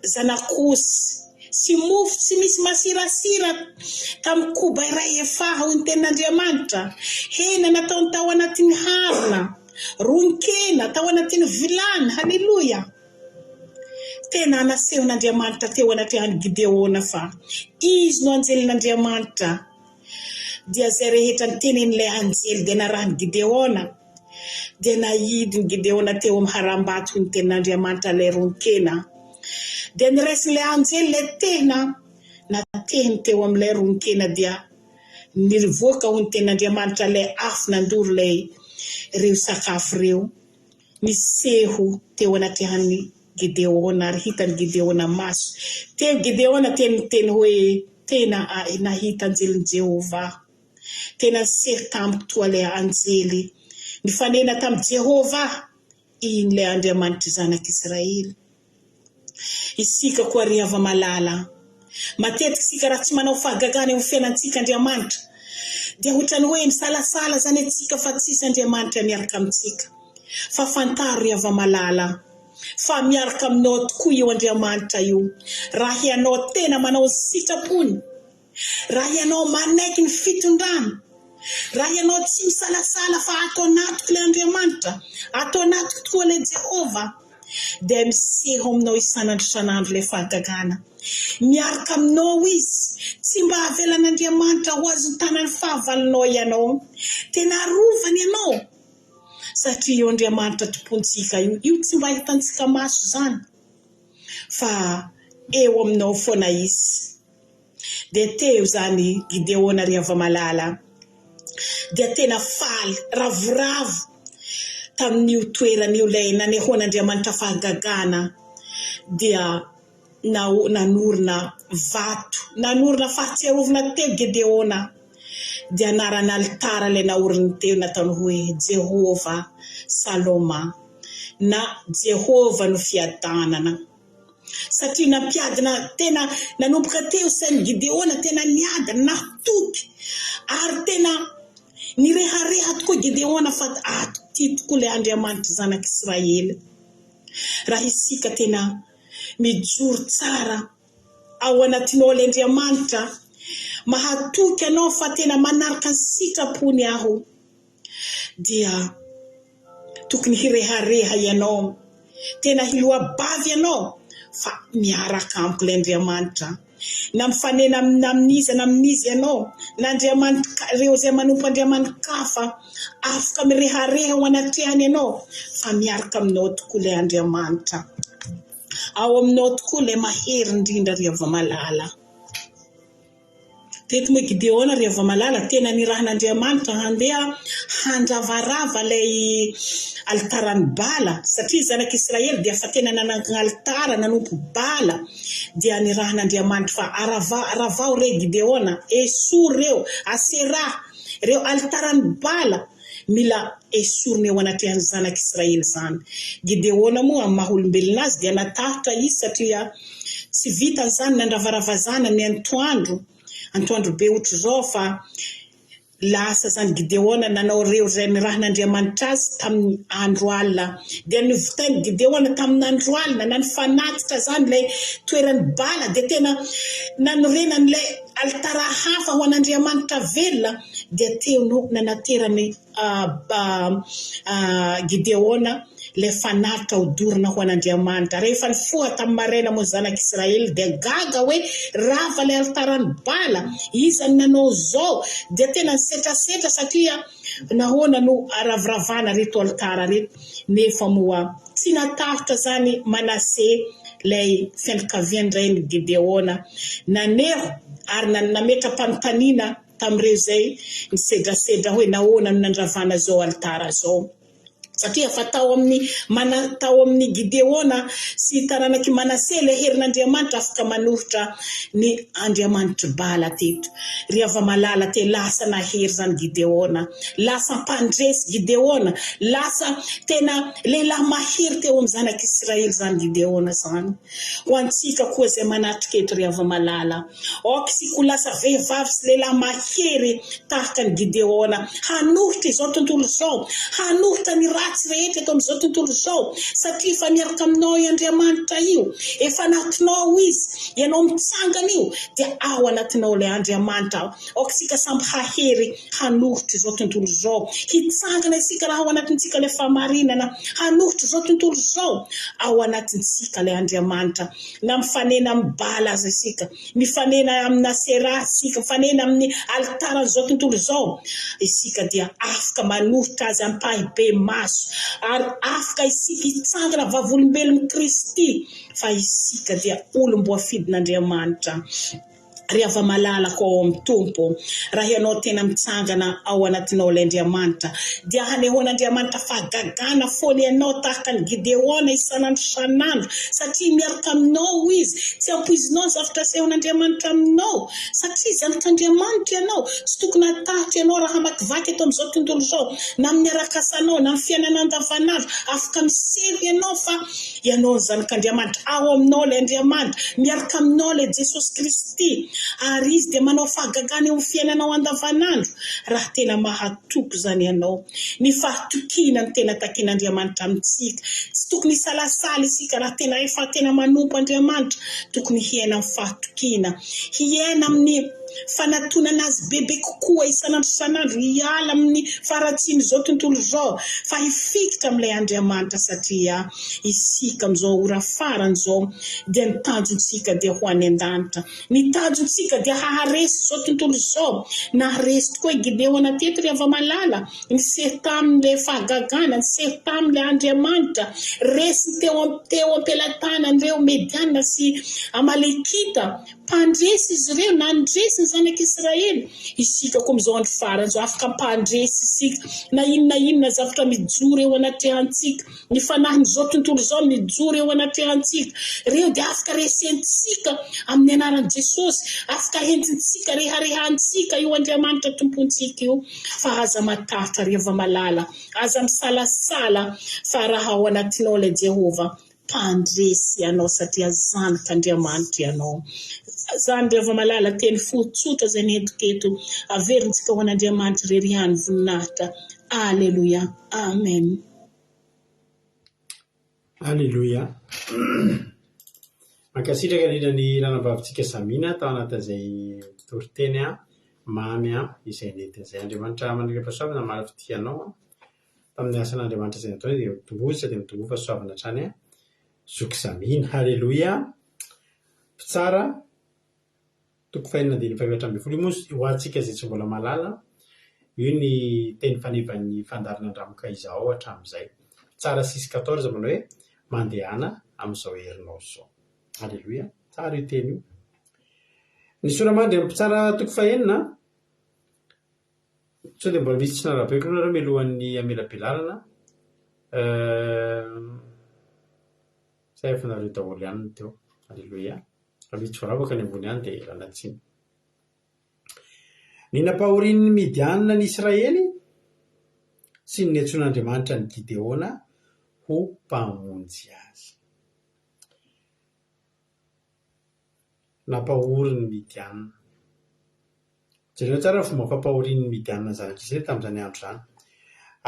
zanak'osy sy mofo tsy misy masirasira tamin'ny koba iray efaha, hoy ny tenin'Andriamanitra, hena nataony tao anatin'ny harona, ron-kena tao anatin'ny vilany, haleloia! Tena nasehon'Andriamanitra teo anatrehan'i Gideona fa izy no anjelin'Andriamanitra. Dia izay rehetra nitenenin'ilay anjely dia narahin'i Gideona. Dia naidin'i Gideona teo amin'ny harambato hoy ny tenin'Andriamanitra ilay ron-kena. Dia niraisin'ilay anjely ilay tehina, natehiny teo amin'ilay ron-kena dia nivoaka hoy ny tenin'Andriamanitra ilay afo nandoro ilay ireo sakafo ireo. Niseho teo anatrehan'i Gideona ary hitan'i Gideona maso. Teo Gideona dia niteny hoe, Tena nahita anjelin'i Jehovah aho. Tena niseho tamiko toa ilay anjely nifanena tamin'i Jehovah aho, iny ilay Andriamanitr'ny zanak'Israely. Isika koa ry hava-malala, matetika isika raha tsy manao fahagagana eo amin'ny fiainantsika Andriamanitra dia ohatran'ny hoe misalasala izany antsika fa tsisy Andriamanitra miaraka amintsika. Fa fantaro ry hava-malala fa miaraka aminao tokoa io Andriamanitra io raha ianao tena manao ny sitrapony. Raha ianao manaiky ny fitondrany, raha ianao tsy misalasala fa ato anatiko ilay Andriamanitra, ato anatiko tokoa ilay Jehovah, dia miseho aminao isan'andro isan'andro ilay fahagagana. Miaraka aminao Izy. Tsy mba avelan'Andriamanitra ho azon'ny tanan'ny fahavalonao ianao. Tena arovany ianao. Satria io Andriamanitra tompontsika io, io tsy mba hitantsika maso izany, fa eo aminao foana Izy. Dia teo izany Gideona ry hava-malala dia tena faly, ravoravo tamin'io toerana io ilay nanehoan'Andriamanitra fahagagana dia nanorina vato, nanorina fahatsiarovana teo Gideona. Dia anaran'ny alitara ilay naoriny teo nataony hoe Jehovah Saloma na Jehovah no fiadanana. Satria nampiadina tena nanomboka teo sain'i Gideona tena niadina natoky ary tena nirehareha tokoa Gideona fa ato ity tokoa ilay Andriamanitr'ny zanak'Israely. Raha isika tena mijoro tsara ao anatinao ilay Andriamanitra, mahatoky anao fa tena manaraka ny sitrapony aho, dia tokony hirehareha ianao, tena hiloa-bava ianao fa miaraka amiko ilay Andriamanitra. Na mifanena amin'iza na amin'iza ianao, na andriamanitra, ireo izay manompo andriamani-kafa, afaka mirehareha ao anatrehany ianao fa miaraka aminao tokoa ilay Andriamanitra. Ao aminao tokoa ilay mahery indrindra ry hava-malala. Teto moa i Gideona ry hava-malala, tena nirahin'Andriamanitra handeha handravarava ilay alitaran'i Bala, satria ny zanak'Israely dia efa tena nanangana alitara nanompo Bala, dia nirahin'Andriamanitra fa arava, ravao re Gideona, esory ireo, Aseraha, ireo alitaran'i Bala, mila esorina eo anatrehan'ny zanak'Israely izany. Gideona moa amin'ny maha olombelona azy dia natahotra izy satria tsy vitany izany nandravaravazana ny antoandro, antoandro be ohatr'izao fa lasa izany Gideona nanao ireo izay nirahin'Andriamanitra azy tamin'ny andro alina. Dia novitain'i Gideona tamin'andro alina na nifanatitra izany ilay toeran'i Bala dia tena nanorenany ilay alitara hafa ho an'Andriamanitra velona dia teo no nanateran'i Gideona ilay fanatitra hodorana ho an'Andriamanitra. Rehefa nifoha tamin'ny maraina moa ny zanak'Israely dia gaga hoe rava ilay alitaran'i Bala, iza no nanao izao? Dia tena nisetrasetra satria nahoana no raviravana ireto alitara ireto? Nefa moa tsy natahotra izany Manase ilay fianakavian-drain'i Gideona. Naneho ary nametra-panontaniana tamin'ireo izay nisedrasedra hoe nahoana no nandravana izao alitara izao. Satria efa tao amin'ny Mana, tao amin'i Gideona sy taranak'i Manase ilay herin'Andriamanitra afaka manoritra ny andriamanitr'i Bala teto. Ry hava-malala te lasa nahery izany Gideona. Lasa mpandresy Gideona. Lasa tena lehilahy mahery teo amin'ny zanak'Israely izany Gideona izany. Ho antsika koa izay manatrika eto ry hava-malala. Aoka isika ho lasa vehivavy sy lehilahy mahery tahaka an'i Gideona, hanohitra izao tontolo izao, hanohitra ny ratsy rehetra eto amin'izao tontolo izao, satria efa miaraka aminao io Andriamanitra io, efa anatinao Izy, ianao mitsangana io dia ao anatinao ilay Andriamanitra. Aoka isika samy hahery hanohitra izao tontolo izao, hitsangana isika raha ao anatintsika ilay fahamarinana, hanohitra izao tontolo izao, ao anatintsika ilay Andriamanitra. Na mifanena amin'i Bala aza isika, mifanena amin'i Aseraha isika, mifanena amin'ny alitaran'izao tontolo izao isika dia afaka manoritra azy ampahibemaso ary afaka isika hitsangana vavolombelon'i Kristy fa isika dia olom-boafidin'Andriamanitra. Ry hava-malalako ao amin'ny Tompo, raha ianao tena mitsangana ao anatinao ilay Andriamanitra, dia hanehoan'Andriamanitra fahagagana foana ianao tahaka an'i Gideona isan'andro isan'andro, satria miaraka aminao Izy. Tsy ampoizinao ny zavatra asehon'Andriamanitra aminao, satria zanak'Andriamanitra ianao. Tsy tokony hatahotra ianao raha hamakivaky eto amin'izao tontolo izao, na amin'ny arak'asanao, na amin'ny fiainana andavanandro. Afaka miseho ianao fa Ianao ny Zanak'Andriamanitra, ao aminao ilay Andriamanitra, miaraka aminao ilay Jesosy Kristy, ary Izy dia manao fahagagana eo amin'ny fiainanao andavanandro, raha tena mahatoky izany ianao. Ny fahatokiana no tena takian'Andriamanitra amintsika. Tsy tokony hisalasala isika raha tena efa tena manompo Andriamanitra. Tokony hiaina amin'ny fahatokiana, hiaina amin'ny fanatonana Azy bebe kokoa isan'andro isan'andro, hiala amin'ny faharatsian'izao tontolo izao, fa hifikitra amin'ilay Andriamanitra satria isika amin'izao ora farany izao dia ny tanjontsika dia ho any an-danitra. Ny tanjontsika dia haharesy izao tontolo izao. Naharesy tokoa i Gideona teto ry hava-malala, niseho tamin'ilay fahagagana, niseho tamin'ilay Andriamanitra. Resiny teo teo am-pelatanan'ireo Mediana sy Amalekita. Mpandresy izy ireo, nandresy ny zanak'Israely. Isika koa amin'izao andro farany izao, afaka mpandresy isika. Na inona na inona zavatra mijoro eo anatrehantsika, ny fanahin'izao tontolo izao mijoro eo anatrehantsika, ireo dia afaka resentsika amin'ny anaran'i Jesosy. Afaka entintsika, reharehantsika io Andriamanitra Tompontsika io, fa aza matahotra ry hava-malala, aza misalasala fa raha ao anatinao ilay Jehovah, mpandresy ianao satria zanak'Andriamanitra ianao. Izany ry hava-malala, teny fohy tsotra izay nentiko eto, averintsika ho an'Andriamanitra irery ihany voninahitra. Aleloia. Amen. Aleloia. Mankasitraka indrindra ny ranambavintsika Samina tao anatin'izay toriteny mamy izay nentiny izay. Andriamanitra manome fahasoavana hamaly fitia anao tamin'ny asan'Andriamanitra izay nataony dia mitomboa isa dia mitomboa fahasoavana hatrany. Zoky Samina. Aleloia. Mpitsara. Toko fahenina andininy fahefatra ambin'ny folo. Io moa ho antsika izay tsy mbola mahalala, io ny teny fanevan'ny fandaharana Andramoka Izao hatramin'izay. Tsara six quatorze manao hoe, Mandehana amin'izao herinao izao. Aleloia. Tsara io teny io. Ny sora-mandry amin'ny Mpitsara toko fahenina, sao dia mbola misy tsy narahabeko aloha nareo mialohan'ny hamelabelarana. Sa efa nareo daholo ihany no teo. Aleloia. Raha misy tsy voaravaka any ambony any dia ialana tsiny. Ny nampahorian'ny Midianina ny Israely sy ny niantsoan'Andriamanitra an'i Gideona ho mpamonjy azy. Nampahory ny Midianina. Jereo tsara ny fomba fampahorian'ny Midianina ny zanak'Israely tamin'izany andro izany.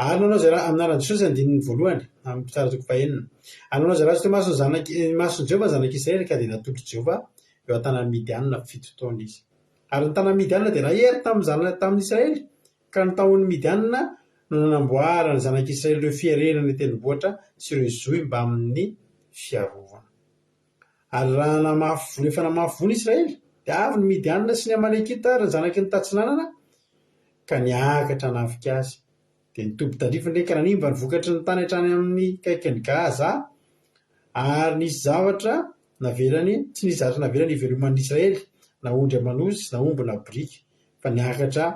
Ary nanao izay ratsy, amin'ny anaran'i Jesosy andininy voalohany, amin'ny Mpitsara toko fahenina. Ary nanao izay ratsy teo imason'ny zanak', imason'i Jehovah ny zanak'Israely, ka dia natolotr'i Jehovah eo an-tanan'ny Midianina fito taona izy. Ary ny tanan'ny Midianina dia nahery tamin'ny zana, tamin'ny Israely, ka ny tahon'ny Midianina no nanamboaran'ny zanak'Israely ireo fierena any an-tendrombohitra sy ireo zohy mbamin'ny fiarovana. Ary raha namafy voa efa namafy voa ny Israely, dia avy ny Midianina sy ny Amalekita ary ny zanaky ny Tatsinanana ka niakatra hanafika azy. Dia nitoby tandrifiny ireny ka nanimba ny vokatry ny tany hatrany amin'ny kaikin'i Gaza, ary nisy zavatra navelany, tsy nisy zavatra navelany hiveloman'ny Israely, na ondry aman'osy, na omby na boriky, fa niakatra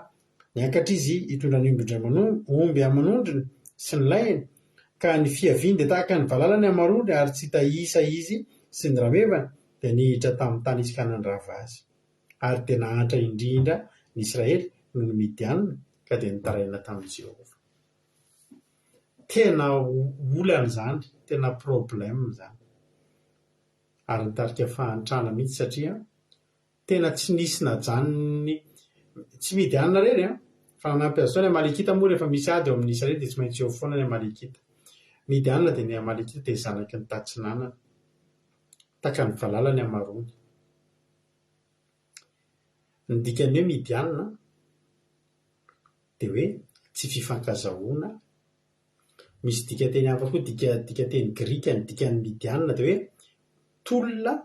Niakatra izy hitondra ny ombin-dray aman-omby aman'ondriny sy ny lainy, ka ny fiaviany dia tahaka ny valala ny hamaroany, ary tsy hita isa izy sy ny ramevany, dia nihitra tamin'ny tany izy ka nandrava azy. Ary dia nahantra indrindra ny Israely noho ny Midianina, ka dia nitaraina tamin'i Jehovah. Tena olana izany, tena problème izany. Ary nitarika fahantrana mihitsy satria Tena tsy nisy najanony tsy Midianina irery an! Fa nanampy azy tao ny Amalekita moa rehefa misy ady eo amin'ny Israely dia tsy maintsy eo foana ny Amalekita. Midianina dia ny Amalekita dia zanaky ny tatsinanana. Tahaka ny valala ny hamaroany. Ny dikan'ny hoe Midianina dia hoe tsy fifankazahoana. Misy dikanteny hafa koa dika dikanteny grika ny dikan'ny Midianina dia hoe tolona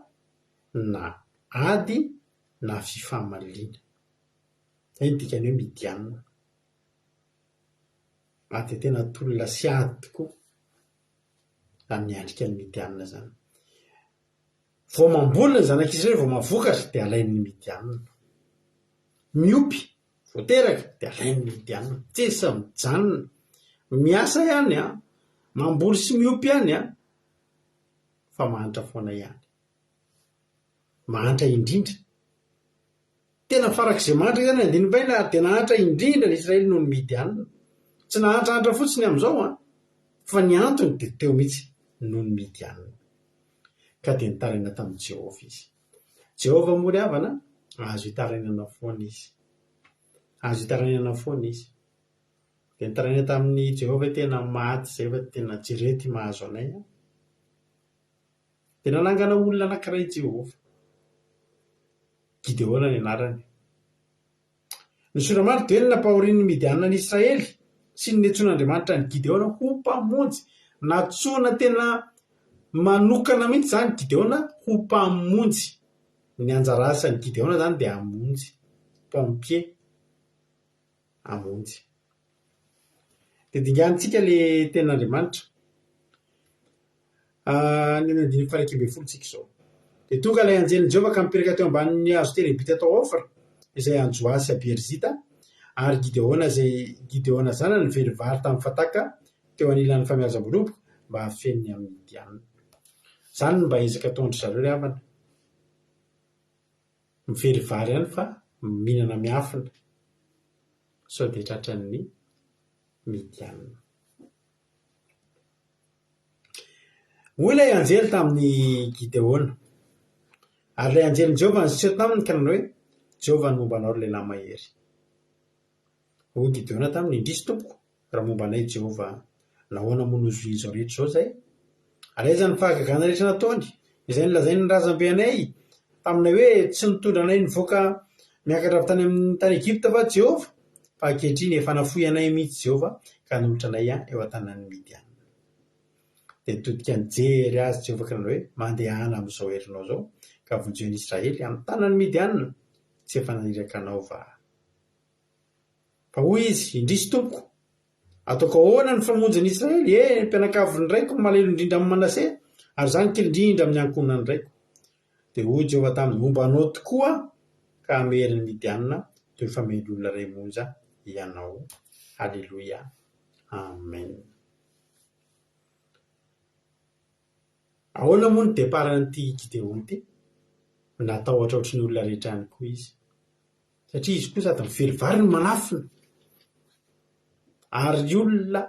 na ady na fifamaliana. Izay no dikan'ny hoe Midianina. Ary dia tena tolona sy ady tokoa izany miatrika ny Midianina izany. Vao mamboly ny zanak'Israely vao mahavokatra dia alain'ny Midianina. Miompy vao teraka dia alain'ny Midianina. Tsisy mijanona. Miasa ihany an, mamboly sy miompy ihany an, fa mahantra foana ihany. Mahantra indrindra. Tena farak'izay mahantra izany andininy fahiny ary dia nahantra indrindra ny Israely noho ny Midianina. Tsy nahantrahantra fotsiny amin'izao an, fa ny antony dia teo mihitsy noho ny Midianina. Ka dia nitaraina tamin'i Jehovah izy. Jehovah moa ry havana, azo itarainana foana izy. Azo itarainana foana izy. Dia nitaraina tamin'i Jehovah hoe tena maty izay fa tena jereo ity mahazo anay an. Dia nanangana olona anankiray i Jehovah. Gideona ny anarany. Ny sora-mandry dia ny nampahorian'ny Midianina ny Israely sy ny niantsoan'Andriamanitra an'i Gideona ho mpamonjy. Nantsoina tena manokana mihitsy izany Gideona ho mpamonjy. Ny anjara asan'i Gideona izany dia hamonjy, pompier, hamonjy. Dia dinganintsika ilay tenin'Andriamanitra. Any amin'ny andininy faha-11 tsika izao. Dia tonga ilay anjelin'i Jehovah ka nipetraka teo ambanin'ny hazo terebinta tao Ofra, izay an'i Joasy Abierzita, ary Gideona izay Gideona zanany nively vary tamin'ny fataka teo anilan'ny famiazam-boaloboka mba hahafeno ny amin'ny Midianina. Izany no mba ezaka ataon-dry zareo ry havana. Mively vary ihany fa mihinana miafina sao dia tratran'ny Midianina. Hoy ilay anjely tamin'i Gideona, Ary ilay anjelin'i Jehovah niseho taminy ka nanao hoe, Jehovah no momba anao, ry lehilahy mahery. Hoy Gideona taminy, Indrisy, tompoko, raha momba anay i Jehovah, nahoana moa no zohian'izao izao rehetra izao izahay? Ary aiza ny fahagagana rehetra nataony, izay nolazain'ny razambenay taminay hoe, 'Tsy nitondra anay nivoaka miakatra avy tany amin'ny tany Egypta va Jehovah? Fa ankehitriny efa nafoy anay mihitsy Jehovah ka hanolotra anay eo an-tanan'ny Midianina. Dia nitodika nijery azy Jehovah ka nanao hoe, Mandehana amin'izao herinao izao, ka vonjeo ny Israely amin'ny tanan'ny Midianina, tsy efa naniraka anao va Aho? Fa hoy izy, Indrisy, tompoko! Ataoko ahoana ny famonjy ny Israely? E, ny mpianakavin'ny raiko no malahelo indrindra amin'i Manase, ary izaho no kely indrindra amin'ny ankohonan'ny raiko. Dia hoy Jehovah taminy, Homba anao tokoa aho, ka hamery ny Midianina toy ny famery olona iray monja hianao. Haleloia. Amen. Ahoana moa ny départ-n'ity Gideona ity? Natahotra ohatry ny olona rehetra ihany koa izy. Satria izy koa sady mively vary no manafina. Ary olona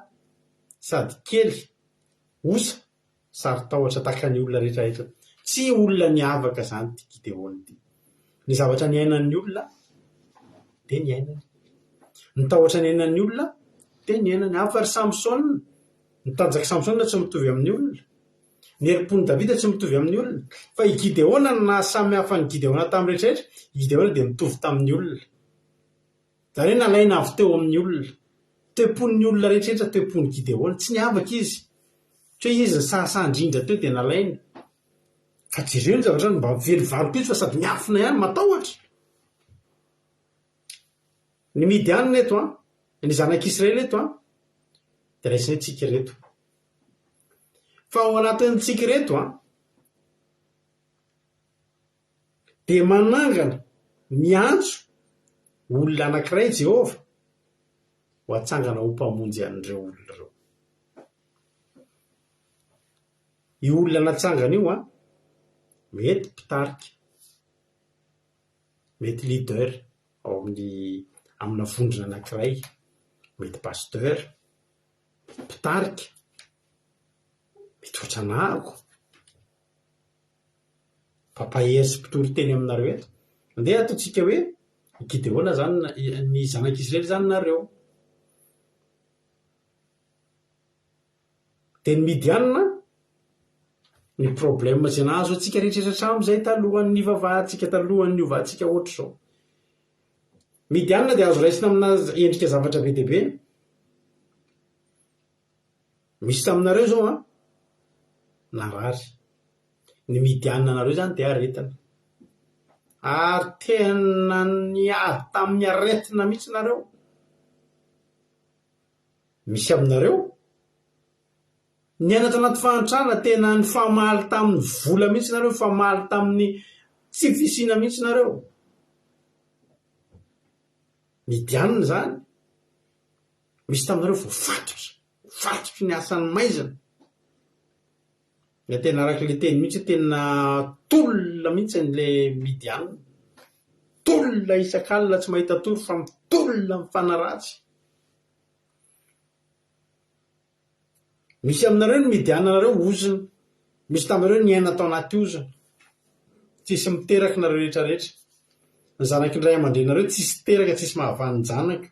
sady kely, osa, saro-tahotra tahaka ny olona rehetra rehetra. Tsy olona niavaka izany ity Gideona ity. Ny zavatra niainan'ny olona dia niainany. Ny tahotra niainan'ny olona dia niainany. Hafa ry Samsona, ny tanjak'i Samsona tsy mitovy amin'ny olona. Ny herim-pon'i Davida tsy mitovy amin'ny olona. Fa i Gideona no naha samy hafa an'i Gideona tamin'ny rehetra rehetra, i Gideona dia mitovy tamin'ny olona. Izany hoe nalaina avy teo amin'ny olona. Toe-pon'ny olona rehetra rehetra toe-pon'i Gideona. Tsy niavaka izy. Tsy hoe izy nisahasaha indrindra teo dia nalaina. Fa jereo ny zavatra mba mivelovalo koa izy fa sady miafina ihany, matahotra. Ny Midianina eto an, ny zanak'Israely eto an, dia raisinay tsika ireto. Fa ao anatintsika ireto an, dia manangana, miantso olona anankiray Jehovah ho atsangana ho mpamonjy an'ireo olona ireo. Io olona natsangana io an, mety mpitarika, mety leader ao amin'ny amina vondrona anankiray, mety pasteur, mpitarika, mety ohatran'ahako, mpampahery sy mpitory teny aminareo eto. Andeha ataontsika hoe i Gideona izany, ny zanak'Israely izany nareo. Dia ny Midianina, ny problème izay nahazo antsika rehetra rehetra hatramin'izay talohan'ny nivavahantsika, talohan'ny niovantsika ohatr'izao. Midianina dia azo raisina amina endrika zavatra be dia be. Misy taminareo izao an, narary. Ny Midianina anareo izany dia aretina. Ary tena niady tamin'ny aretina mihitsy nareo. Misy aminareo? Niaina tanaty fahantrana, tena nifamaly tamin'ny vola mihitsy nareo, nifamaly tamin'ny tsy fisiana mihitsy nareo. Midianina izany. Misy taminareo voafatotra, voafatotry ny asan'ny maizina. Ilay tena araka ilay teny mihitsy hoe tena tolona mihitsy ilay Midianina. Tolona isak'alina tsy mahita tory fa mitolona mifanaratsy. Misy aminareo ny Midianina nareo ozona. Misy taminareo niaina tao anaty ozona. Tsisy miteraka nareo rehetra rehetra. Ny zanaky ny ray aman-dreninareo tsisy teraka, tsisy mahavanon-janaka.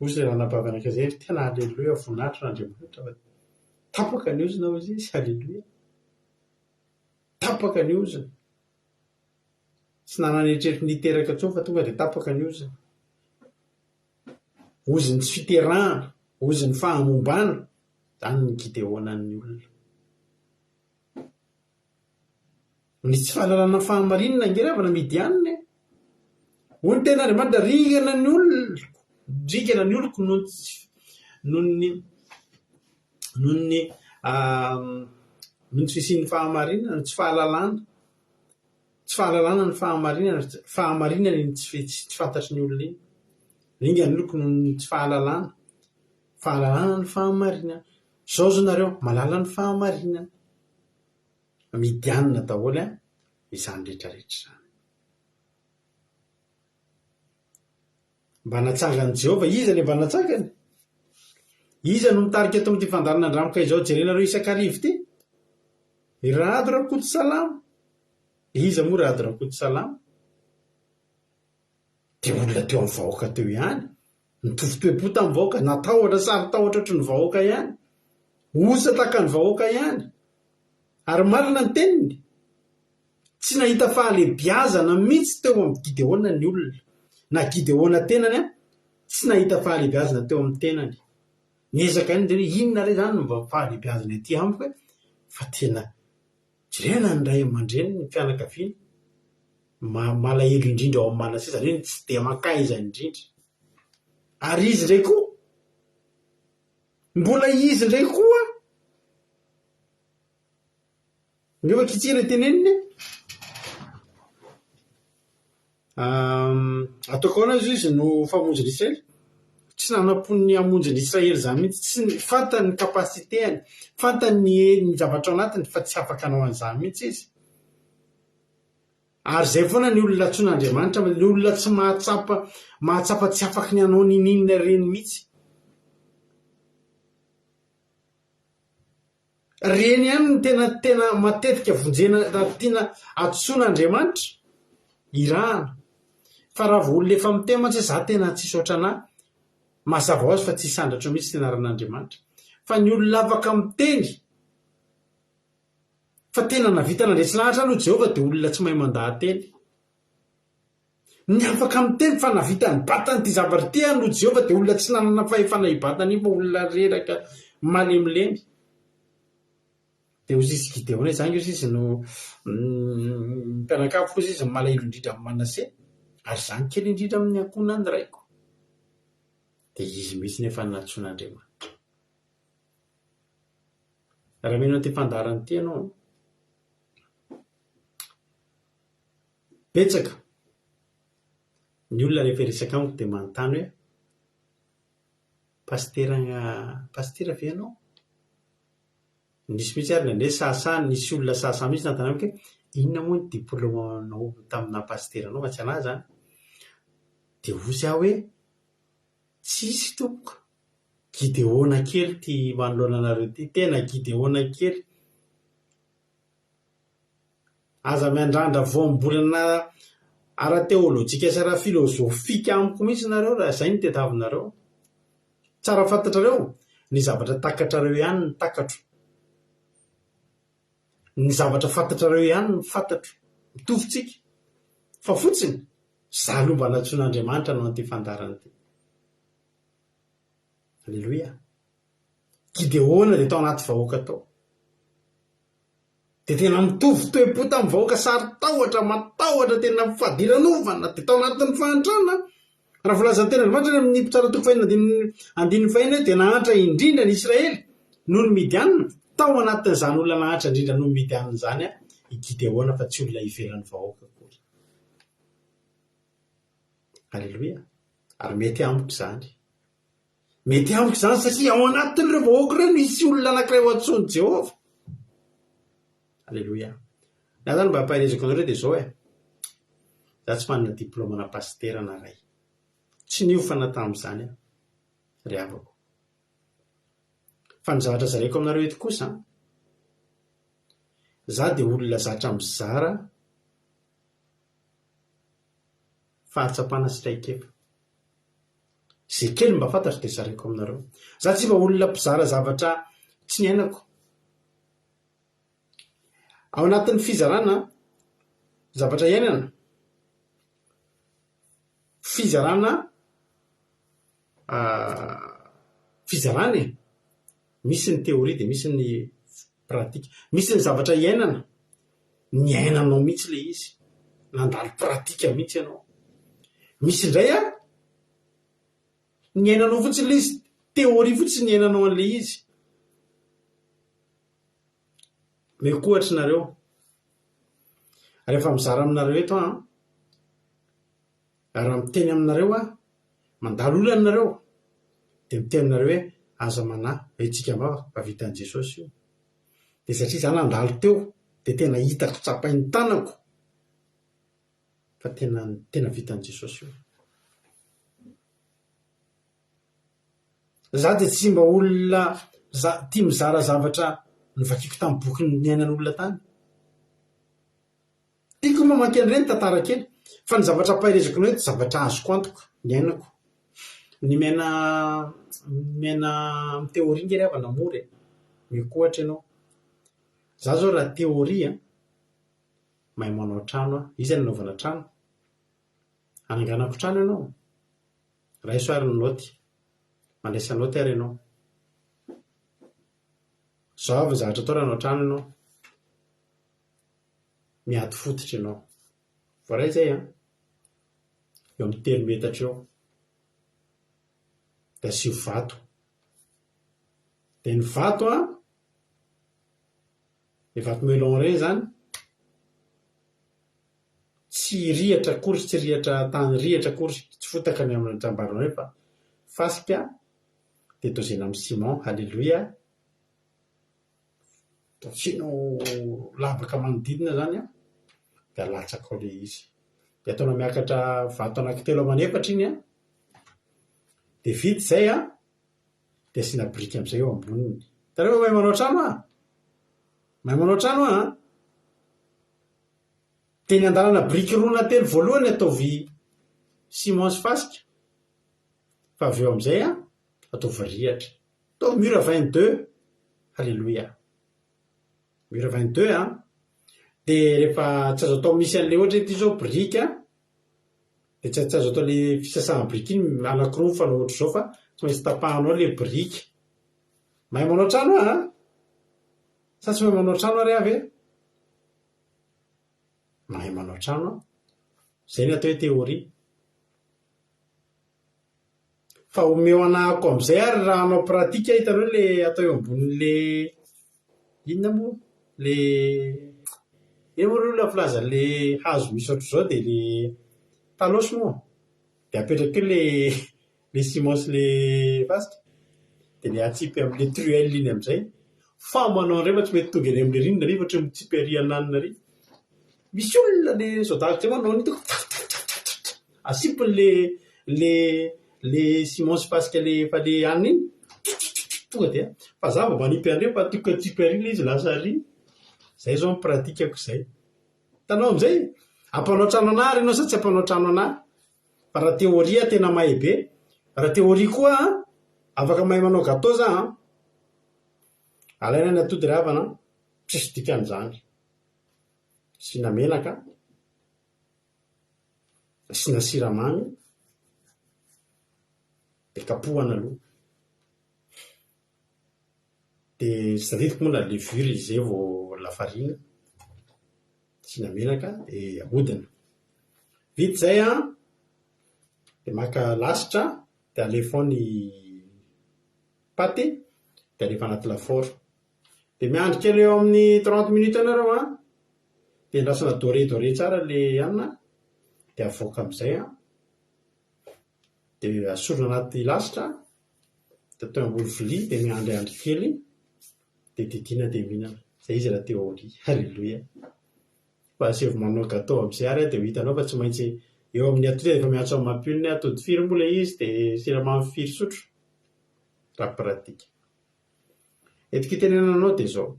Hoy ilay ranabavy anankiray izay, tena aleloia, voninahitra ho an'Andriamanitra fa tapaka ny ozona hoy izy, aleloia. Tapaka ny ozona. Tsy nanana eritreritry ny hiteraka intsony fa tonga dia tapaka ny ozona. Ozon'ny tsy fiterahana, ozon'ny fahamombana, izany ny Gideonan'ny olona. Ny tsy fahalalana ny fahamarinana ange ry havana Midianina e! Hoy ny tenin'Andriamanitra, ringana ny oloko, ringana ny oloko noho ny tsy noho ny noho ny noho ny tsy fisian'ny fahamarinana, ny tsy fahalalana. Tsy fahalalana ny fahamarinana, fahamarinana iny tsy tsy fantatry ny olona iny. Ringana ny oloko noho ny tsy fahalalana. Fahalalana ny fahamarinana. Zao zao nareo, mahalala ny fahamarinana. Midianina daholo an, izany rehetra rehetra izany. Mba natsangan'i Jehovah. Iza ilay mba natsangany? Iza no mitarika eto amin'ity fandaharana Andramoka izao jerenareo isan-kariva ity? I Rado Rakotosalama. Iza moa Rado Rakotosalama? Dia olona teo amin'ny vahoaka teo ihany. Nitovy toe-po tamin'ny vahoaka, natahotra saro-tahotra ohatry ny vahoaka ihany. Osa tahaka ny vahoaka ihany. Ary marina ny teniny. Tsy nahita fahalehibiazana mihitsy teo amin'i Gideona ny olona. Na Gideona tenany tsy nahita fahalehibiazana teo amin'ny tenany. Niezaka ihany niteny hoe inona re izany no mba fahalehibiazana ety amiko e? Fa tena jerena ny ray aman-dreniny, ny fianakaviany, malahelo indrindra ao amin'i Manase, izany hoe ny tsy dia mankaiza indrindra. Ary izy indray koa, mbola izy indray koa, Miova kitsy ilay teneniny e. Ataoko ahoana izy izy no famonjy ny Israely? Tsy nanam-po ny hamonjy ny Israely izany mihitsy. Tsy fantany ny capacité-ny, fantany ny ny zavatra ao anatiny fa tsy afaka hanao an'izany mihitsy izy. Ary izay foana ny olona antsoin'Andriamanitra, ny olona tsy mahatsapa mahatsapa tsy afaky ny hanao n'inon'inona ireny mihitsy. Reny ihany no tena tena matetika vonjena raha tiana antsoina Andriamanitra, irahana. Fa raha vao olona efa miteny mantsy hoe za tena tsisy ohatranà, mazava ho azy fa tsy hisandratra eo mihitsy ny anaran'Andriamanitra. Fa ny olona afaka miteny fa tena nahavita nandresy lahatra aloha Jehovah dia olona tsy mahay mandaha-teny. Ny afaka miteny fa nahavita nibata an'ity zavatra ity aloha Jehovah dia olona tsy nanana fahefana hibata an'io fa olona reraka malemilemy. Dia hoy izy Gideona hoe, Izany hoy izy no mpianakavy hoy izy no malahelo indrindra amin'i Manase, ary izany kely indrindra amin'ny ankohonan'ny raiko. Dia izy mihitsy nefa no nantsoin'Andriamanitra. Raha mino an'ity fandaharana ity ianao, Betsaka ny olona rehefa hiresaka amiko dia manontany hoe pasitera pasitera ve ianao? Nisy mihitsy ary indraindray sahasaha, nisy olona sahasaha mihitsy nanontany amiko hoe inona moa ny diplaomanao tamin'ny naha pasitera anao fa tsy an'ahy izany. Dia hozy aho hoe tsisy tompoko, Gideona kely ity manoloana anareo ity, tena Gideona kely. Aza miandrandra voambolana ara-teolojika sy ara-filozofika amiko mihitsy nareo raha izay no tediavinareo. Tsara fantatrareo, ny zavatra takatrareo ihany no takatro. Ny zavatra fantatrareo ihany no fantatro. Mitovy tsika. Fa fotsiny, za aloha mba nantsoin'Andriamanitra hanao an'ity fandaharana ity. Aleloia. Gideona dia tao anaty vahoaka tao. Dia tena mitovy toe-po tamin'ny vahoaka saro-tahotra, matahotra, tena fadiranovana, dia tao anatin'ny fahantrana. Raha voalazan'ny tenin'Andriamanitra any amin'ny Mpitsara toko fahenina andininy andininy fahenina hoe dia nahantra indrindra ny Israely noho ny Midianina, tao anatin'izany olona nahantra indrindra noho ny Midianina izany i Gideona fa tsy olona ivelan'ny vahoaka akory. Aleloia! Ary mety amiko izany. Mety amiko izany satria ao anatin'ireo vahoaka ireo misy olona anankiray ho antsoin'i Jehovah. Aleloia. Ny ahy izany mba ampaherezako anareo dia izao e. Za tsy manana diplaoma-na pasitera na ray. Tsy niofana tamin'izany aho, ry havako. Fa ny zavatra zaraiko aminareo eto kosa, za dia olona zatra mizara fahatsapana sy traikefa. Izay kely mba fantatro dia zaraiko aminareo. Za tsy mba olona mpizara zavatra tsy niainako. Ao anatin'ny fizarana zavatra iainana, fizarana fizarana e! Misy ny théorie dia misy ny pratique. Misy ny zavatra iainana, niainanao mihitsy ilay izy, nandalo pratique mihitsy ianao. Misy indray an, niainanao fotsiny ilay izy, théorie fotsiny niainanao an'ilay izy. Omeko ohatra nareo, rehefa mizara aminareo eto aho an, raha miteny aminareo aho, mandalo olana nareo, dia miteny aminareo hoe aza manahy, ahitsika am-bava fa vitan'i Jesosy io. Dia satria za nandalo teo, dia tena hitako tsapain'ny tanako fa tena tena vitan'i Jesosy io. Za dia tsy mba olona za tia mizara zavatra novakiako tamin'ny boky niainan'olona tany. Tiako ny mamaky an'ireny tantara kely fa ny zavatra ampaherezako anao eto zavatra azoko antoka niainako. Ny miaina ny miaina amin'ny théorie nge ry havana mora e. Omeko ohatra ianao. Za zao raha théorie an, mahay manao trano aho. Iza no anaovana trano? Hananganako trano ianao? Raiso ary ny naoty. Mandraisa naoty ary ianao. Izao avy ny zavatra atao raha hanao trano ianao. Miady fototra ianao. Voaray izay an? Eo amin'ny telo metatra eo. Dia asio vato. Dia ny vato an, ilay vato melon ireny izany, Tsy rihatra akory, tsy rihatra tany rihatra akory, tsy fotaka ny amin'ny trambarinao io fa fasika dia dozena amin'ny ciment, haleloia, asianao lavaka manodidina izany an, dia alatsaka ao ilay izy. Dia ataonao miakatra vato anankitelo aman'efatra iny an, dia vita izay an, dia asiana biriky amin'izay eo amboniny. Hitanareo fa mahay manao trano aho? Mahay manao trano aho an! Teny an-dalana biriky roa na telo voalohany ataovy ciment sy fasika fa avy eo amin'izay ataovy rihatra. Ataovy mur 22. Haleloia. Mur 22 an. Dia rehefa tsy azo atao misy an'ilay ohatra hoe ity izao biriky an, dia tsy tsy azo atao ilay fisasahana biriky iny anankiroa mifanao ohatr'izao fa tsy maintsy tapahanao ilay biriky. Mahay manao trano aho an? Sa tsy mahay manao trano ary aho ve? Mahay manao trano aho. Izay ny atao hoe théorie. Fa omeo anahako amin'izay ary raha hanao pratique hitanao le atao eo ambonin'le inona moa le inona moa ry olona filaza an'le hazo misy ohatr'izao dia le talos moa dia apetraka eo le le ciment sy le fasika dia le atsipy amin'le truelle iny amin'izay fa manao an'ireny fa tsy mety tonga eny amin'le rindrina ve fa ohatran'ny mitsipy ary ananona ary. Misy olona le zao zay manao an'io tonga asipiny le le le ciment sy fasika le efa le hanina iny tonga dia fa za vao manipy an'ireny fa tonga atsipy ary le izy lasa ary. Zay zao ny pratique-ko zay. Hitanao amin'izay? Hampanao trano anah ary ianao sa tsy hampanao trano anah? Fa raha théorie aho tena mahay be. Raha théorie koa an, afaka mahay manao gâteau za an. Alaina ny atody ry havana an, tsisy dikany izany. Asiana menaka, asiana siramamy, dia kapohana aloha. Dia tsy tadidiko moa na levure izy izay vao lafarina, asiana menaka dia ahodina. Vita izay an, dia maka lasitra dia alefa ao ny paty dia alefa anaty lafaoro. Dia miandry kely eo amin'ny trente minutes eo nareo an, dia endrasana doré doré tsara ilay hanina dia avoaka amin'izay an, dia asorina anaty lasitra Dia atao ambony vilia dia miandriandry kely dia didiana dia mihinana. Izay izy raha théorie. Alléluia. Fa asaivo manao gâteau amin'izay ary aho dia ho hitanao fa tsy maintsy eo amin'ny atody efa miantso an'i Mampionona hoe atody firy moa ilay izy dia siramamy firy sotro. Raha pratique. Entiko hitenenana anao dia izao.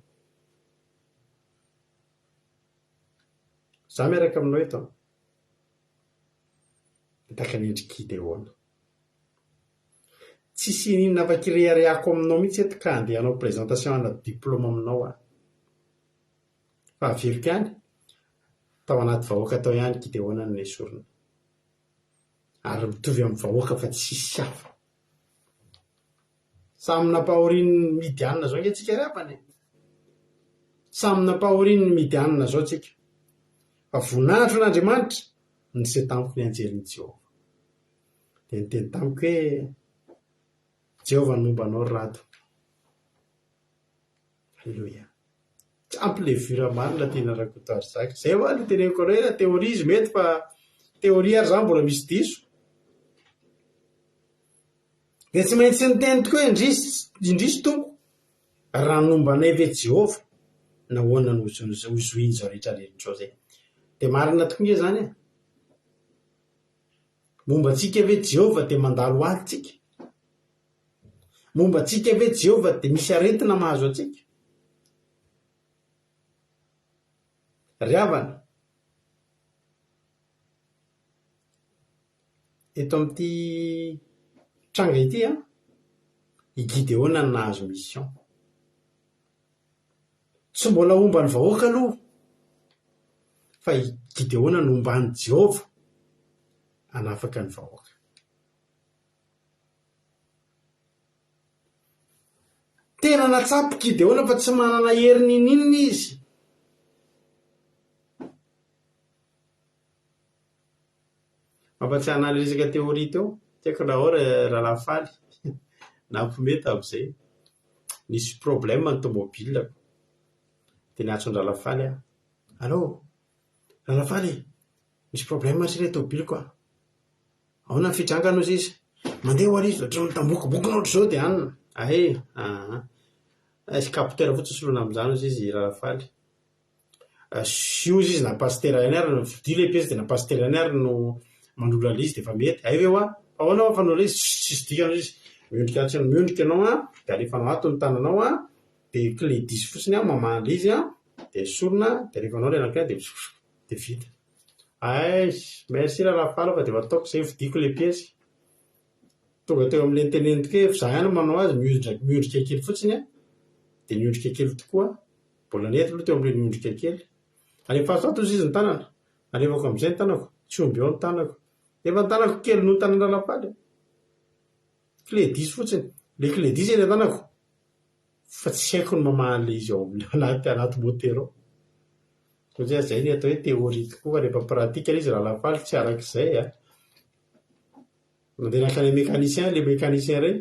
Izaho miaraka aminao eto an. Dia tahaka ny endrik'i Gideona. Tsisy iniana afaka ireharehako aminao mihitsy eto ka andeha hanao présentation ana diplôme aminao aho. Fa averiko ihany, tao anaty vahoaka tao ihany Gideona no nesorina. Ary mitovy amin'ny vahoaka fa tsisy hafa. Samy nampahorian'ny Midianina zao ange tsika ry havana e. Samy nampahorian'ny Midianina zao tsika. Fa voninahitro an'Andriamanitra, niseho tamiko ny anjelin'i Jehovah. Dia niteny tamiko hoe, Jehovah no momba anao ry Rado. Alléluia. Tsy ampy levure marina Tiana Rakotoarizaka. Izay hoa no teneniko anao hoe raha théorie izy mety fa théorie ary izany mbola misy diso. Dia tsy maintsy niteny tokoa hoe indrisy, indrisy Tompo, raha nomba anay ve Jehovah, nahoana no hozohian'izao rehetra rehetra izao izay. Dia marina tokoa nge izany e. Momba antsika ve Jehovah dia mandalo ho azy tsika? Momba antsika ve Jehovah dia misy aretina mahazo antsika? Ry havana, eto amin'ity tranga ity an, i Gideona no nahazo mission. Tsy mbola homba ny vahoaka aloha fa i Gideona no homban'i Jehovah hanafaka ny vahoaka. Tena natsapy Gideona fa tsy manana hery ninininona izy. Mampatsiahy anah le resaka théorie teo, tsy haiko na ao rahalahy Faly nampiomehy tamin'izay. Nisy problème ny tomobilako. Dia niantso an-drahalahy Faly aho. Allô, rahalahy Faly e! Misy problème ry ilay tomobiliko an! Ahoana ny fitrangany hozy izy? Mandeha ho'a izy ohatran'ny mitambokobokona ohatr'izao dia anona. Ahe, aa. Nisy capteur fotsiny soloina amin'izany hozy izy rahalahy Faly. Io hozy izy na pasitera ihany ary no vidio ilay piesy dia na pasitera ihany ary no manolo an'ilay izy dia efa mety. Hay ve hoa? Fa ahoana hoa fanolo izy? Tsisy dikany hozy izy. Miondrika atsy miondrika ianao an, dia alefanao ato ny tananao an, dia clé diso fotsiny an mamaha an'ilay izy an, dia esorina, dia alefanao ilay anankiray dia dia vita. Hay, merci rahalahy Faly fa dia efa ataoko izay, vidiako ilay piesy. Tonga teo amin'ilay noteneniny tokoa hoe efa izaho ihany no manao azy, miondrika miondrika kely fotsiny an, dia niondrika kely tokoa. Mbola nety aloha teo amin'ilay niondrika kely. Alefaso ato hozy izy ny tanana. Alefako amin'izay ny tanako. Tsy omby eo ny tanako. Nefa ny tanako kely noho ny tanan-dRalafaly. Clé diso fotsiny. Ilay clé diso eny an-tanako. Fa tsy haiko ny mamaha an'ilay izy ao amin'ny anaty anaty motera ao. Satria izay ny atao hoe théorie tokoa fa rehefa pratique ilay izy Ralafaly tsy arak'izay a. Nandeha nankany amin'ny mécanicien ilay mécanicien iray,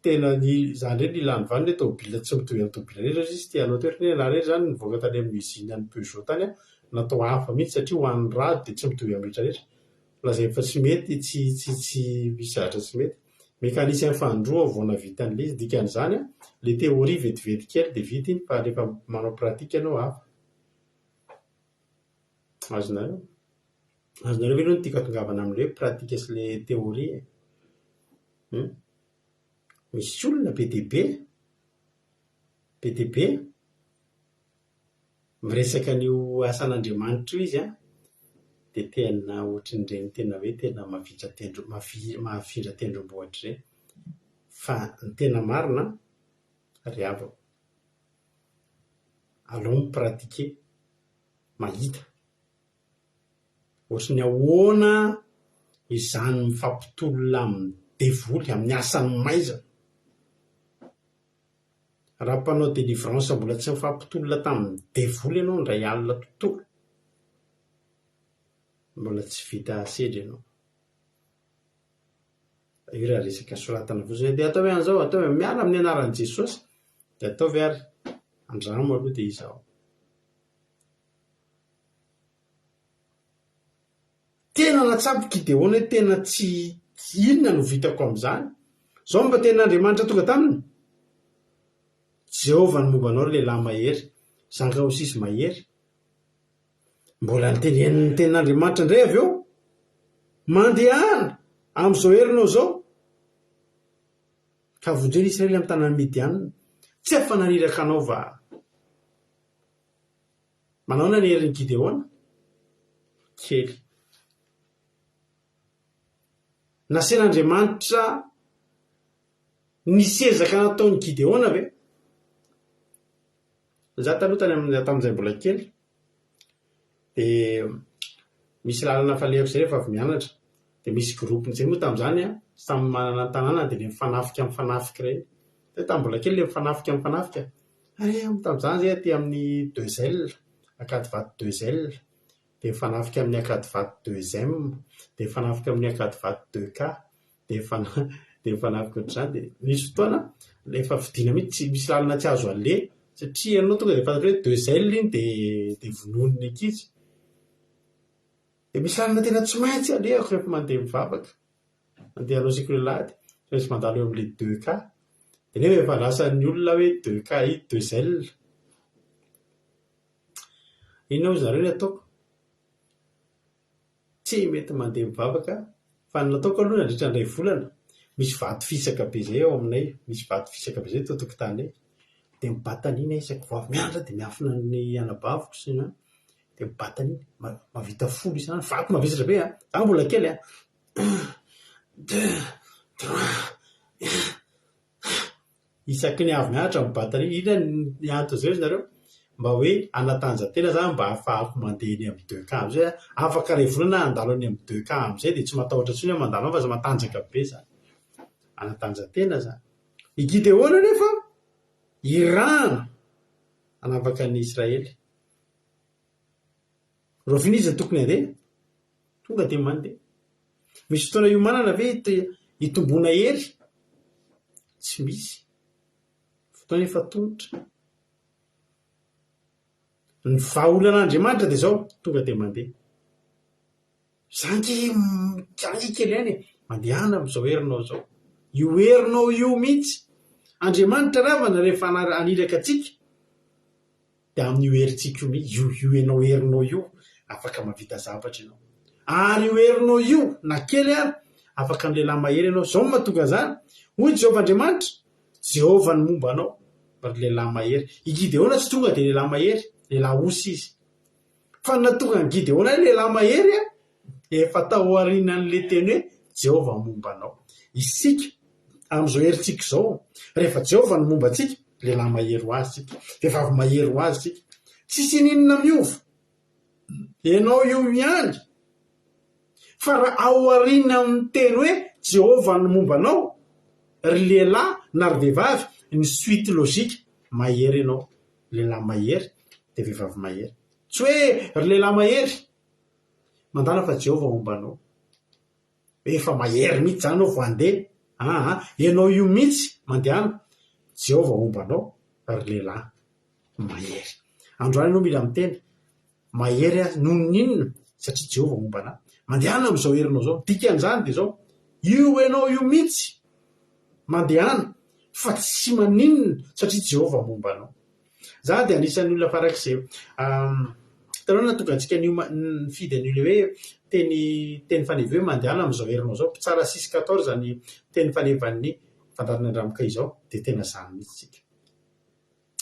tena ny za indray nila ny vaniny hoe tômôbila tsy mitovy amin'ny tômôbila rehetra hozy izy te hanao teo ohatran'ny hoe ialahy irery izany nivoaka tany amin'ny usine an'ny Peugeot tany an, natao hafa mihitsy satria ho an'ny rado dia tsy mitovy amin'ny rehetra rehetra. Lazainy fa tsy mety, tsy tsy tsy misy zavatra tsy mety. Mécanicien fanindroa vao nahavita an'ilay izy, dikan'izany an, ilay théorie vetivety kely dia vita iny fa rehefa manao pratique ianao hafa. Azonareo? Azonareo ve aloha ny tiako hatongavana amin'ilay hoe pratique sy ilay théorie e? Hum? Misy olona be dia be, be dia be, miresaka an'io asan'Andriamanitra io izy an, dia tena ohatran'ireny tena hoe tena mavitra tendro, mavi- mahafindra tendrombohitra ireny. Fa ny tena marina an, ry havako, alao mi-pratiquer, mahita. Ohatry ny ahoana izany mifampitolona amin'ny devoly, amin'ny asan'ny maizina. Raha mpanao délivrance mbola tsy nifampitolona tamin'ny devoly ianao indray alina tontolo, mbola tsy vita sedra ianao. Io raha resaka soratana fotsiny hoe dia ataovy an'izao, ataovy, miala amin'ny anaran'i Jesosy, dia ataovy ary, andramo aloha dia izao. Tena nahatsapa Gideona hoe tena tsy inona no vitako amin'izany. Izao no mba tenin'Andriamanitra tonga taminy, Jehovah no momba anao ry lehilahy mahery, zanak'aosisy mahery. Mbola notenenin'ny tenin'Andriamanitra indray avy eo, Mandehana amin'izao herinao izao, ka vonjeo ny Israely amin'ny tanan'ny Midianina. Tsy afa-naniraka anao va Aho? Manahoana ny herin'i Gideona? Kely. Nasian'Andriamanitra nisy ezaka nataon'i Gideona ve? Izaho taloha tany amin'ny tamin'izay mbola kely dia misy lalana falehako izay rehefa avy mianatra. Dia misy groupe izay moa tamin'izany an, samy manana ny tanànany dia ilay mifanafika mifanafika ireny. Izay tamin'ny mbola kely ilay mifanafika mifanafika. Hay tamin'izany izay aty amin'ny deux L, Ankadivato deux L, dia mifanafika amin'ny Ankadivato deux M, dia mifanafika amin'ny Ankadivato deux K, dia mifana- dia mifanafika ohatr'izany. Dia nisy fotoana efa fidina mihitsy, tsy misy lalana tsy azo aleha satria ianao tonga dia fantatra hoe deux L iny dia dia vonoin'ny ankizy. Dia misy lalana tena tsy maintsy alehako rehefa mandeha mivavaka. Mandeha hanao sekoly alahady, tsy maintsy mandalo eo amin'ilay deux K. Dia nefa efa lasan'ny olona hoe deux K i deux L. Inona hozy nareo ny ataoko? Tsy mety mandeha mivavaka fa ny nataoko aloha nandritra ny iray volana. Misy vato fisaka be izay ao aminay, misy vato fisaka be izay tao an-tokotaninay. Dia mibata an'iny aho isaky vao avy mianatra dia miafina ny anabaviko sy ny dia mibata an'iny, mahavita folo isan'andro, vato mavesatra be an! Izaho mbola kely an! Un, deux, trois, un. Isaky ny avy mianatra mibata an'iny, inona ny anton'izay hozy nareo? Mba hoe hanatanjahantena zany mba hahafahako mandeha eny amin'ny deux K amin'izay aho, afaka iray volana aho handalo eny amin'ny deux K amin'izay dia tsy matahotra intsony aho mandalo any fa matanjaka be zany. Hanatanjahantena zany. I Gideona anefa irahana hanafaka an'i Israely. Rahoviana izy no tokony handeha? Tonga dia mandeha. Misy fotoana hiomanana ve hitomboana hery? Tsy misy. Fotoana efa tontotra. Ny vahaolan'Andriamanitra dia izao, tonga dia mandeha. Za ange za ange kely ihany e! Mandehana amin'izao herinao izao. Io herinao io mihitsy. Andriamanitra ravana rehefa haniraka antsika dia amin'io herintsika io mihitsy, io io ianao herinao io, afaka mahavita zavatra ianao. Ary io herinao io, na kely ary, afaka ny lehilahy mahery ianao. Izao no mahatonga an'izany. Hoy Jehovah Andriamanitra, Jehovah no momba anao, ry lehilahy mahery. I Gideona tsy tonga dia lehilahy mahery, lehilahy osa izy. Fa ny nahatonga an'i Gideona hoe lehilahy mahery, efa tao aorianan'ilay teny hoe Jehovah momba anao. Isika, amin'izao herintsika izao, rehefa Jehovah no momba antsika, lehilahy mahery ho azy isika, vehivavy mahery ho azy isika. Tsisy ininona miova. Ianao io ihany. Fa raha ao aorianan'ny teny hoe Jehovah no momba anao, ry lehilahy na ry vehivavy, ny suite logique, mahery ianao. Lehilahy mahery dia vehivavy mahery. Tsy hoe ry lehilahy mahery, mandala fa Jehovah homba anao. Efa mahery mihitsy izany ianao vao handeha. Aa, ianao io mihitsy mandehana, Jehovah homba anao ry lehilahy mahery. Androany ianao mila miteny, mahery aho noho ny inona? Satria Jehovah homba anà. Mandehana amin'izao herinao izao. Dikan'izany dia izao, io ianao io mihitsy mandehana fa tsy maninona satria Jehovah momba anao. Za dia anisan'ny olona farak'izay hitanao nahatonga antsika nifidy an'io le hoe teny teny faneva hoe mandehana amin'izao herinao izao, mpitsara six quatorze ny teny fanevan'ny fandaharana Andramoka izao dia tena izany mihitsy tsika.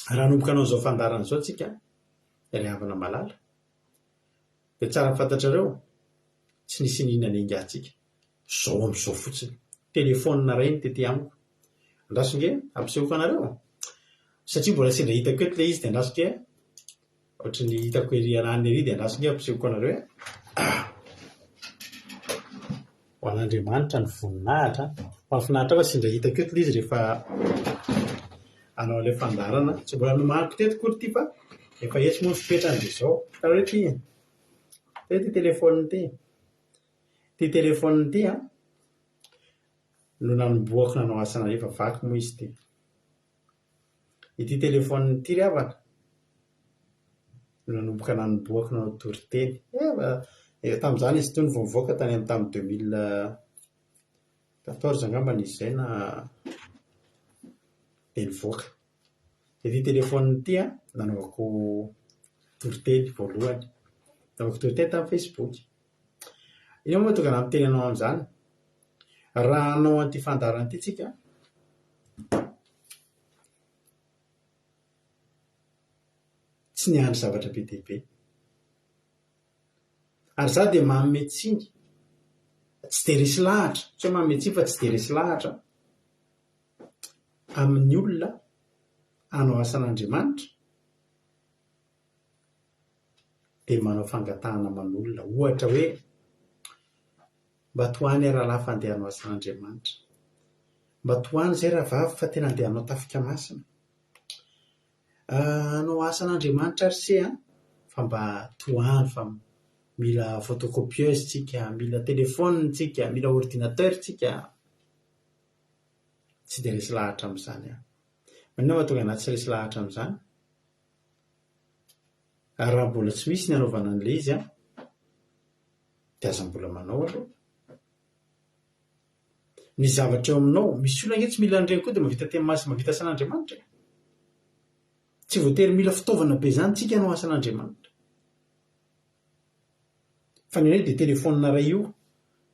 Raha hanomboka hanao an'izao fandaharana izao tsika ry havana malala dia tsara fantatrareo tsy nisy niniana niainga antsika. Zao amin'izao fotsiny. Telephone iray no tety amiko. Andraso nge, ampisehoko anareo. Satria mbola sendra hitako eto ilay izy dia andraso nge. Ohatry ny hitako ery ananona ery dia andraso nge ampisehoko anareo e. Ho an'Andriamanitra ny voninahitra. Mahafinaritra fa sendra hitako eto ilay izy rehefa hanao an'ilay fandaharana. Tsy mbola nomaniko teto akory ity fa efa eto moa ny fipetrany dia izao. Hitanareo ity? Hitanareo ity telephone ity? Ity telephone ity an, no nanombohako nanao asa nalefa vaky moa izy ity. Ity telephone ity ry havana no nanomboka nanombohako nanao toriteny. Eh, tamin'izany izy itony vao nivoaka tany amin'ny tamin'ny 2014 angambany izy izay na dia nivoaka. Ity telephone ity an, nanaovako toriteny voalohany. Nanaovako toriteny tamin'ny Facebook. Inona moa no tonga nampiteny anao an'izany? Raha hanao an'ity fandaharana ity tsika, tsy niandry zavatra be dia be. Ary izaho dia manome tsiny, tsy dia resy lahatra, tsy hoe manome tsiny fa tsy dia resy lahatra amin'ny olona hanao asan'Andriamanitra. dia manao fangatahana aman'olona, ohatra hoe, mba tohano aho rahalahy fa andeha hanao asan'Andriamanitra, mba tohano izay rahavavy fa tena andeha hanao tafika masina, hanao asan'Andriamanitra ry se an, fa mba tohano fa mila photocopieuse tsika, mila téléphone tsika, mila ordinateur tsika, tsy dia resy lahatra amin'izany aho. Maninona mahatonga anà tsy resy lahatra amin'izany? Ary raha mbola tsy misy ny hanaovana an'ilay izy an, dia aza mbola manao aloha. Ny zavatra eo aminao, misy olona ange tsy mila an'ireny koa dia mahavita teny masina, mahavita asan'Andriamanitra e. Tsy voatery mila fitaovana be izany tsika hanao asan'Andriamanitra. Fa ny anay dia telefaonina iray io,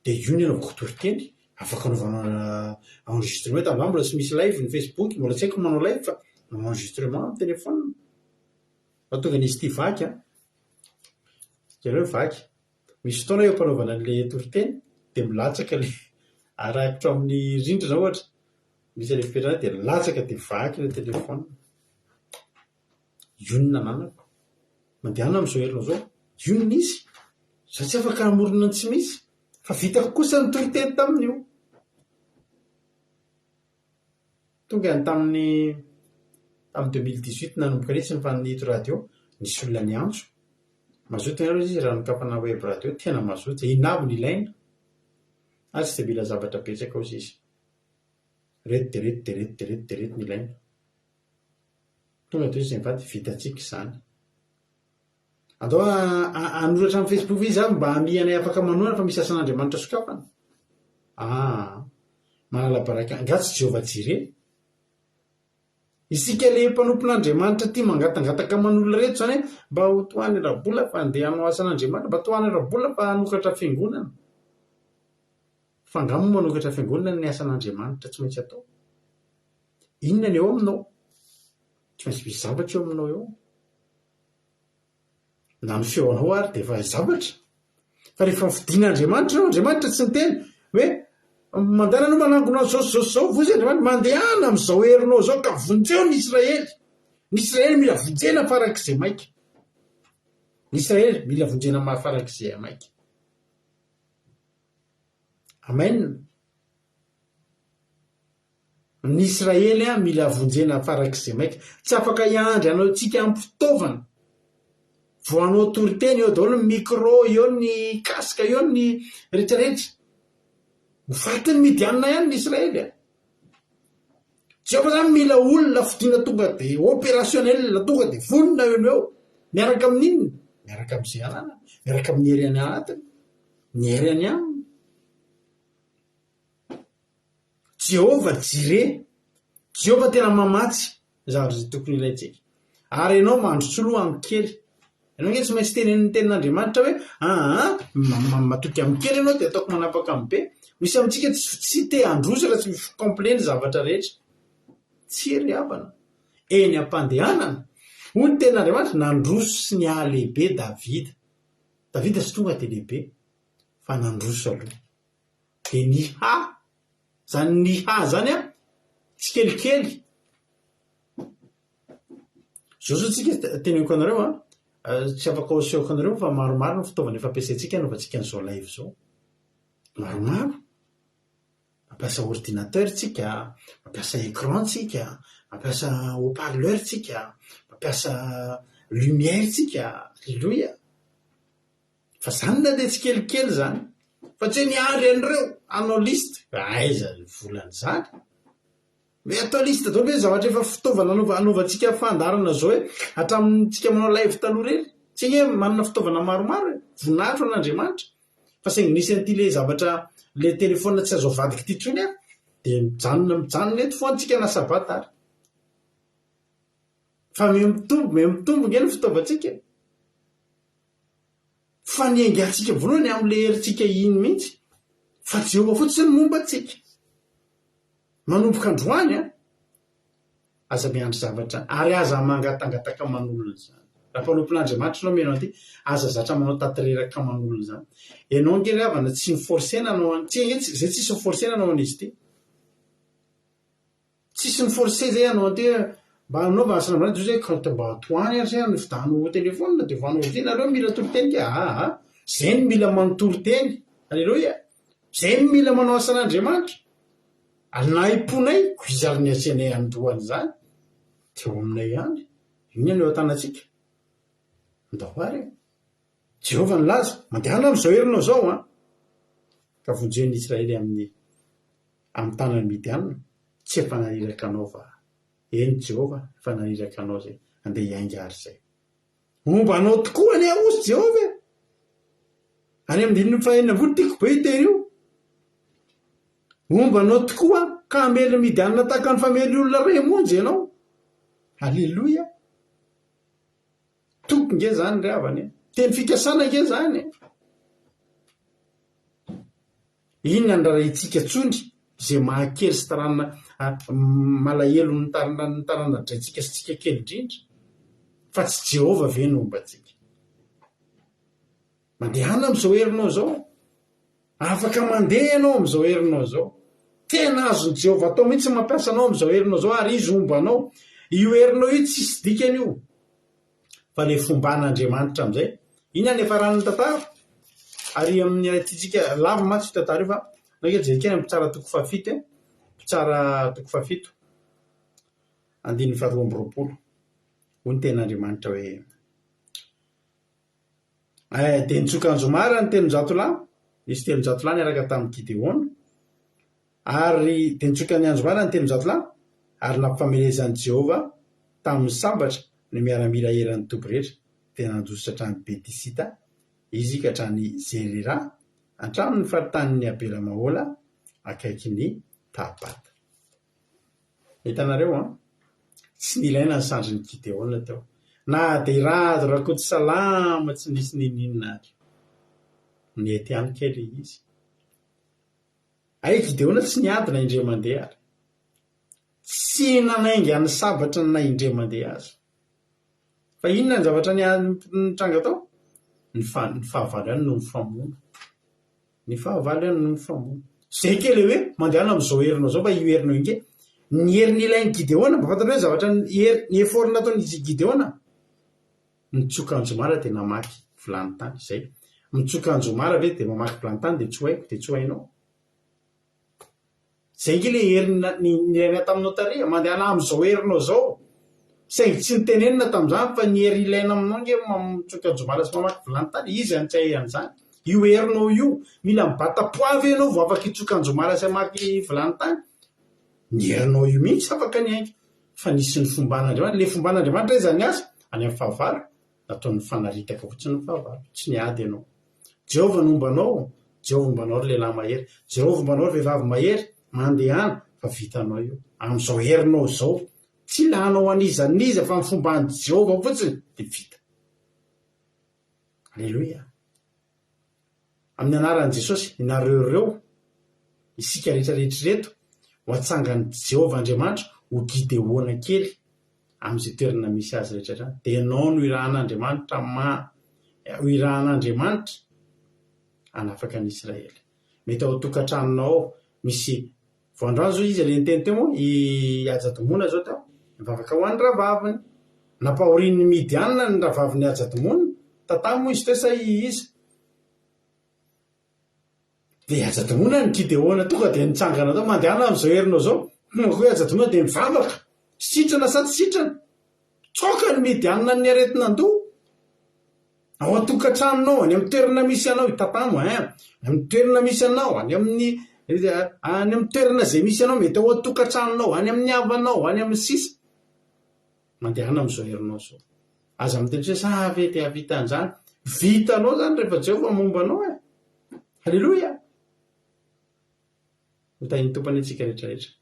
dia io ny anaovako toriteny. Afaka anaovana enregistrement, tamin'izany mbola tsy misy live ny Facebook, mbola tsy haiko ny manao live fa manao enregistrement amin'ny téléphone. Fa tonga nisy ity vaky an! Jereo ny vaky. Misy fotoana eo am-panaovana an'ilay toriteny dia milatsaka ilay araikitra amin'ny rindrina ohatra, misy an'ilay fipetrahana dia milatsaka dia vaky ilay téléphone. Io no nananako. Mandehana amin'izao herinao izao. Io no nisy. Izaho tsy afaka hamorona ny tsy misy. Fa vitako kosa ny toriteny tamin'io. Tonga ny tamin'ny tamin'ny 2018 nanomboka nitsy ny fanito radio, nisy olona niantso. Mazoto ianareo izy raha nokafana web radio, tena mazoto. Inona avy no ilaina? Ah tsy dia mila zavatra betsaka hozy izy. Reto dia reto dia reto dia reto dia reto no ilaina. Tonga dia hoy izy mivady, vitantsika izany. Andao hanoratra amin'ny Facebook izy avy mba hamihanay afaka manohana fa misy asan'Andriamanitra sokafana. Ah, manala baraka, angaha tsy Jehovah Jireh? Isika le mpanompon'Andriamanitra tia mangatangataka aman'olona reto izany hoe mba ho tohany ara-bola fa andeha hanao asan'Andriamanitra, mba tohany ara-bola fa hanokatra fiangonana. Fa angaha moa manokatra fiangonana ny asan'Andriamanitra tsy maintsy atao? Inona ny eo aminao? Tsy maintsy misy zavatra eo aminao eo. Na ny feonao ary dia efa zavatra. Fa rehefa fidin'Andriamanitra ianao, Andriamanitra tsy niteny hoe mandehana aloha manangona an'izao sy izao sy izao, voizy Andriamanitra, mandehana amin'izao herinao izao ka vonjeo ny Israely. Ny Israely mila vonjena farak'izay maika. Ny Israely mila vonjena farak'izay maika. Amen. Ny Israely mila vonjena farak'izay maika. Tsy afaka hiandry antsika ampy fitaovana vao hanao toriteny, eo daholo ny micro, eo ny casque, eo ny rehetra rehetra. Ho fatin'ny Midianina ihany ny Israely a! Jehovah zany mila olona fidiana tonga dia opérationnel, tonga dia vonona eo no eo. Miaraka amin'inona? Miaraka amin'izay ananany, miaraka amin'ny hery any anatiny, ny hery any aminy. Jehovah Jireh, Jehovah tena mamatsy ny zavatra izay tokony ilaintsika. Ary ianao mandroso loha amin'ny kely. Ianao ange tsy maintsy tenenin'ny tenin'Andriamanitra hoe aa matoky amin'ny kely ianao dia ataoko manapaka amin'ny be. Misy amintsika tsy tsy te handroso raha tsy misy complet ny zavatra rehetra. Tsia ry havana. Eny am-pandehanana, hoy ny tenin'Andriamanitra, nandroso sy nihalehibe Davida. Davida tsy tonga dia lehibe fa nandroso aloha. Dia niha, zany niha zany an, tsikelikely. Zao zao tsika teneniko anareo an, tsy afaka asehoko anareo fa maromaro ny fitaovana efa ampiasaintsika anaovantsika an'izao live izao. Maromaro. Mampiasa ordinateur tsika, mampiasa écran tsika, mampiasa haut parleur tsika, mampiasa lumière tsika, aleloia. Fa zany na dia tsikelikely zany. Fa tsy hoe niandry an'ireo hanao liste. Aiza ny volan'izany? Hoe atao liste daholo ve ny zavatra efa fitaovana anaova anaovantsika fandaharana zao hoe hatramintsika manao live taloha ireny? Tsy ange manana fitaovana maromaro e! Voninahitra ho an'Andriamanitra. Fa saingy nisy an'ity le zavatra le telephone tsy azo avadika ity intsony ary dia mijanona mijanona eto foana tsika na sabata ary. Fa miha mitombo miha mitombo nge ny fitaovantsika e! Fa ny hiaingantsika voalohany amin'ilay herintsika iny mihitsy, fa Jehovah fotsiny no momba antsika. Manomboka androany an, aza miandry zavatra ary aza mangatangataka aman'olona izany. Raha mpanompon'Andriamanitra ianao mihaino an'ity, aza zatra manao tatireraka aman'olona izany. Ianao ange ry havana tsy ni-forcer-na hanao an, tsy ange izay tsisy ni-forcer-na hanao an'izy ity. Tsisy ni forcer zay hanao an'ity hoe mba hanaova asa nambarany zay hoe ka mba tohano ary zay nividano téléphone de vano ordi nareo mila toriteny ke aa zay no mila manotory teny aleloia zay no mila manao asan'Andriamanitra ary na imponay ko iza ary ny asianay andoha an'izany de eo aminay ihany inona no eo an-tanantsika ndao ary e Jehovah nilaza mandehana amin'izao herinao izao an ka vonjeo ny Israely amin'ny Amin'ny tanan'i Midiana, tsy efa naniraka anao va? Eny, Jehovah, efa naniraka anao izay. Andeha hiainga àry izay. Homba anao tokoa anie aho, hozy Jehovah e! Any amin'ny andininy fahenina ambinifolo, tiako be io teny io. Homba anao tokoa aho, ka hamely ny Midianina tahaka ny famely olona iray monja ianao. Aleloia! Toky nge izany ry havana e! Teny fikasana nge izany e! Inona ny raharahiantsika intsony izay mahakely sy tarana malahelo ny tarana-draintsika sy tsika kely indrindra? Fa tsy Jehovah ve no homba antsika? Mandehana amin'izao herinao izao. Afaka mandeha ianao amin'izao herinao izao. Tena azon'i Jehovah atao mihitsy ny mampiasa anao amin'izao herinao izao ary izy homba anao. Io herinao io tsisy dikany io. Fa ilay fomban'Andriamanitra amin'izay. Inona ny niafaran'ny tantara? Ary amin'ny tiantsika lava mantsy io tantara io fa anao ange jereo kely amin'ny Mpitsara toko fahafito e. Mpitsara toko fahafito, andininy faharoa amby roapolo. Hoy ny tenin'Andriamanitra hoe. Eh, dia nitsoka anjomara ny 300 lahy, nisy 300 lahy niaraka tamin'i Gideona, ary dia nitsoka ny anjomara ny 300 lahy, ary nampifamelezan'i Jehovah tamin'ny sabatra ny miaramila eran'ny toby rehetra, dia nandositra hatrany Beti-sita izy ka hatrany Zerera, hatramin'ny faritanin'i Abela-mahola, akaikin'i Tabata. Hitanareo an? Tsy nilaina ny sandrin'i Gideona teo. Na dia i Rado Rakotosalama tsy nisy n'inon'inona ary. Nety ihany kay ilay izy. Hay Gideona tsy niady na indray mandeha ary. Tsy nanainga ny sabatra na indray mandeha aza. Fa inona ny zavatra nitranga tao? Ny fahavalo ihany no nifamono. Ny fahavalo ihany no mifamono. Zay kely le hoe mandehana amin'izao herinao izao fa io herinao io nge. Ny hery nilain'i Gideona, mba fantatrao hoe zavatra hery, ny effort nataon'i Gideona? Nitsoka anjomara dia namaky vilany tany, zay. Mitsoka anjomara ve dia mamaky vilany tany dia tsy ho haiko dia tsy ho hainao. Zay nge le hery nilaina taminao tary e, mandehana amin'izao herinao izao. Saingy tsy nitenenina tamin'izany fa ny hery ilaina aminao nge mitsoka jomala sy mamaky vilany tany, iza no tsy hahay an'izany? Io herinao io, mila mibata poids ve ianao vao afaka hitsoka anjomala sy hamaky vilany tany? Ny herinao io mihitsy afaka ny hainga. Fa nisy ny fomban'Andriamanitra, le fomban'Andriamanitra aiza ny azy? Any amin'ny fahavalo, nataony nifanaritaka fotsiny ny fahavalo, tsy niady ianao. Jehovah no homba anao, Jehovah homba anao ry lehilahy mahery, Jehovah homba anao ry vehivavy mahery, mandehana fa vitanao io, amin'izao herinao izao, tsy ilanao an'iza n'iza fa ny fomban'i Jehovah fotsiny dia vita. Aleloia. Amin'ny anaran'i Jesosy, ianareo ireo, isika rehetra rehetra ireto, ho atsangan'i Jehovah Andriamanitra ho Gideona kely amin'izay toerana misy azy rehetra rehetra. Dia ianao no irahan'Andriamanitra ma, ho irahan'Andriamanitra hanafaka ny Israely. Mety ao an-tokantranonao ao misy, vao androany izao izy ilay niteny teo moa, i Hajadomona izao teo, nivavaka ho an'ny rahavaviny. Nampahorian'ny Midianina ny rahavavin'i Hajadomona, Tata moa izy teo sa i iza? Dia aza adinoina ny Gideona tonga dia nitsangana tao, mandehana amin'izao herinao izao, tonga koa i Ajadomona dia mivavaka, sitrana sa tsy sitrana? Tsoaka ny Midianina ny aretin'andoha. Ao an-tokantranonao, any amin'ny toerana misy anao, itatano ein, any amin'ny toerana misy anao, any amin'ny any amin'ny toerana izay misy anao, mety ao an-tokantranonao, any amin'ny havanao, any amin'ny sisa. Mandehana amin'izao herinao izao. Aza miteny hoe za ve dia hahavita an'izany. Vitanao izany rehefa Jehovah momba anao e. Haleloia! Ho tahin'ny Tompo anie tsika rehetra rehetra.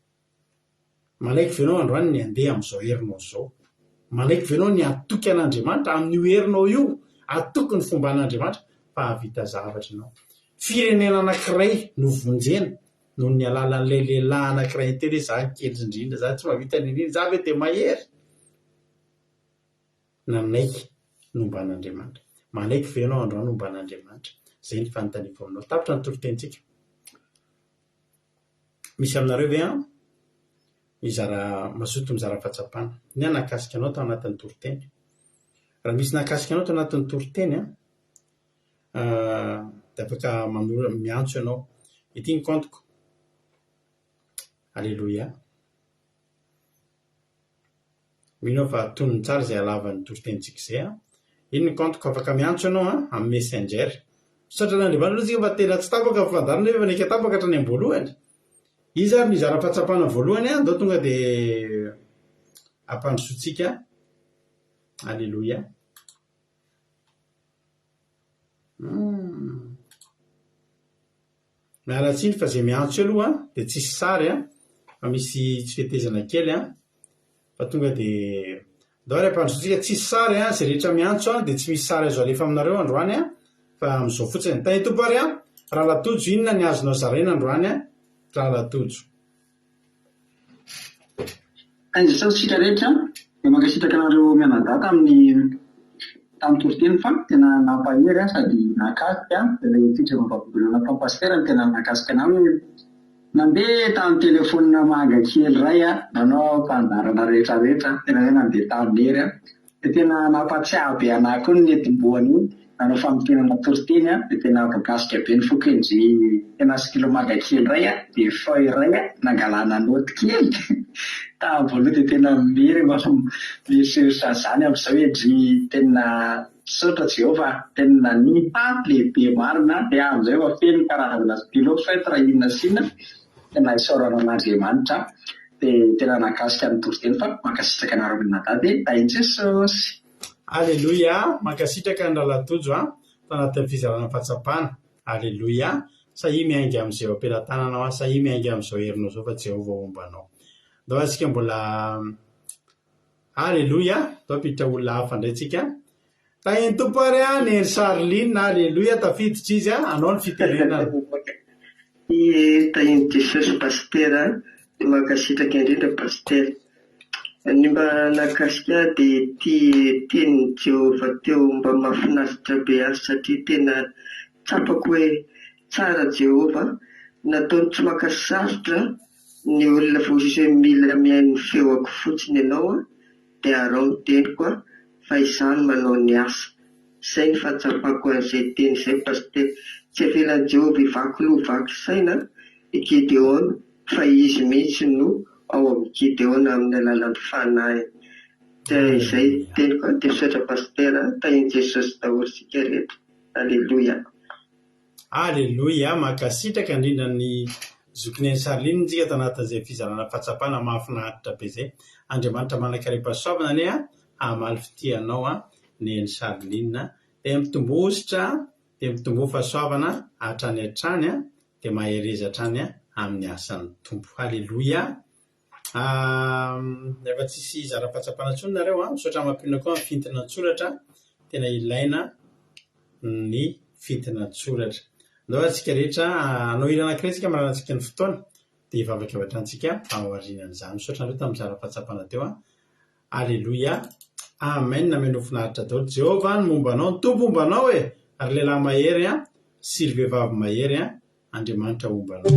Manaiky ve ianao androany ny handeha amin'izao herinao izao? Manaiky ve ianao ny hatoky an'Andriamanitra amin'io herinao io? Hatoky ny fomban'Andriamanitra fa hahavita zavatra ianao. Firenena anankiray no vonjena noho ny alalan'ilay lehilahy anankiray niteny hoe za kely indrindra, za tsy mahavita n'inon'inona, za ve dia mahery? Nanaiky nomba an'Andriamanitra. Manaiky ve ianao androany homba an'Andriamanitra? Izay ny fanontaniako aminao. Tapitra ny toritenintsika. Misy aminareo ve an? Mizara, mazoto mizara fahatsapana. Ny ahy nahakasika anao tao anatin'ny toriteny. Raha misy nahakasika anao tao anatin'ny toriteny an, Dia afaka manora, miantso ianao. Ity ny kaontiko. Aleloia. Mino aho fa tonony tsara izay halavan'ny toritenintsika izay an. Iny ny kaontiko, afaka miantso ianao an, amin'ny Messenger. Misaotra an'Andriamanitra aloha isika fa tena tsy tapaka ny fandaharana nefa efa naika tapaka hatrany am-boalohany. Iza ary no hizara fahatsapana voalohany an? Andao tonga dia ampandrosoantsika. Aleloia. Humm. Miala tsiny fa izay miantso eo aloha dia tsisy sary an, fa misy tsy fetezana kely an, fa tonga dia ndao ary ampandrosoantsika, tsisy sary an, izay rehetra miantso an dia tsy misy sary azo alefa aminareo androany an, fa amin'izao fotsiny. Tahin'ny Tompo ary an! Ralatojo, inona ny azonao zaraina androany an? Ralatojo. Aiza sao isika rehetra dia mankasitraka anareo mianadahy tamin'ny tamin'ny toriteny fa tena nampahery ahy sady nahakasika ilay fijoroam-bavolombelona nataon'i Pasitera no tena nahakasika anah hoe nandeha tamin'ny telephone manga kely iray aho nanao fandaharana rehetra rehetra tena hoe nandeha tamin'ny hery aho Dia tena nampatsiahy be anah koa ny netim-boany nanao famintinana toriteny an, dia tena voakasika be ny foko ndry tena stylo manga kely iray an, dia feuille iray an, nangalana naoty kely tamin'ny voalohany dia tena miry mba mieritreritra an'izany amin'izao hoe ndry tena misaotra Jehovah a, tena niha lehibe marina dia amin'izao efa feno karazana stylo, feutre inona sy inona. Tena isaorana an'Andriamanitra dia tena nahakasika ny toriteny fa mankasitraka anareo mianadahy dia tahin'i Jesosy. Aleloia! Mankasitraka an'i Rahalahy Tojo a! Tanatin'ny fizarana fahatsapana. Aleloia! Sahia miainga amin'izay eo am-pelatananao a! Sahia miainga amin'izao herinao izao fa Jehovah homba anao. Ndao ary isika mbola Aleloia! Ndao hampiditra olona hafa indray tsika. Tahin'ny Tompo ary an, Neny Charline, Aleloia, tafiditra izy an, anao ny fitenenana. Ie, tahin'i Jesosy Pasitera a, dia mankasitraka indrindra Pasitera. Ny mba nahakasika ahy dia ity tenin'i Jehovah teo mba mahafinaritra be ahy satria tena tsapako hoe tsara Jehovah, nataony tsy maka sarotra ny olona voazoso hoe mila mihaino ny feoko fotsiny ianao an, dia araho ny teniko an, fa izaho no manao ny asa. Izay ny fahatsapako an'izay teny izay Pasitera. Tsy avelan'i Jehovah hivaky loha vaky saina i Gideona fa izy mihitsy no ao amin'i Gideona amin'ny alalan'ny fanahiny. Dia izay teniko an, dia misaotra Pasitera, tahin'i Jesosy daholo isika rehetra. Aleloia. Aleloia! Mankasitraka indrindra ny zokin'i Neny Charline tsika tanatin'izay fizarana fahatsapana mahafinaritra be izay. Andriamanitra manankarem-pahasoavana anie hamaly fitia anao Neny Charline. Dia mitomboa hosotra, dia mitomboa fahasoavana hatrany hatrany, dia mahereza hatrany amin'ny asan'ny Tompo. Aleloia! Efa tsisy zara-pahatsapana intsony nareo an! Misaotra mampionona koa amin'ny fintina an-tsoratra, tena ilaina ny fintina an-tsoratra. Andao ary tsika rehetra hanao hira anankiray tsika manana antsika ny fotoana dia hivavaka avy hatrany tsika ao aorianan'izany. Misaotra anareo tamin'ny zara-pahatsapana teo an! Aleloia! Amen! Mino finaritra daholo. Jehovah no momba anao, ny Tompo homba anao e! Ry lehilahy mahery an! Sy ry vehivavy mahery an! Andriamanitra homba anao.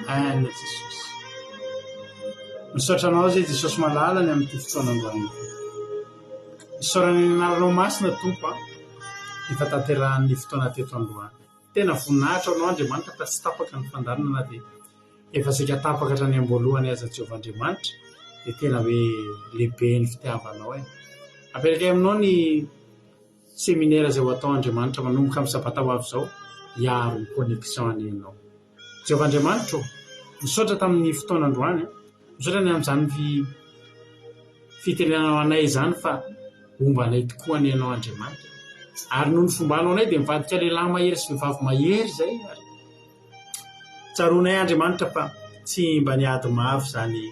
Amen Jesosy. Misaotra anao izay Jesosy malala ny amin'ity fotoana androany ity. Isaorana ny anaranao masina Tompo a. Efa tanterahan'ny fotoana teto androany. Tena voninahitra ho anao Andriamanitra fa tsy tapaka ny fandaharana na dia efa saika tapaka hatrany am-boalohany aza Jehovah Andriamanitra dia tena hoe lehibe ny fitiavanao e. Apetraka aminao ny seminera izay ho atao Andriamanitra manomboka amin'ny sabata ho avy izao hiaro ny connexion anie ianao. Jehovah Andriamanitra ô, misaotra tamin'ny fotoana androany, misaotra ny amin'izany fitenenanao anay izany fa homba anay tokoa anie ianao Andriamanitra. Ary noho ny fombanao anay dia mivadika lehilahy mahery sy vehivavy mahery izay ary tsaroanay Andriamanitra fa tsy mba niady mafy izany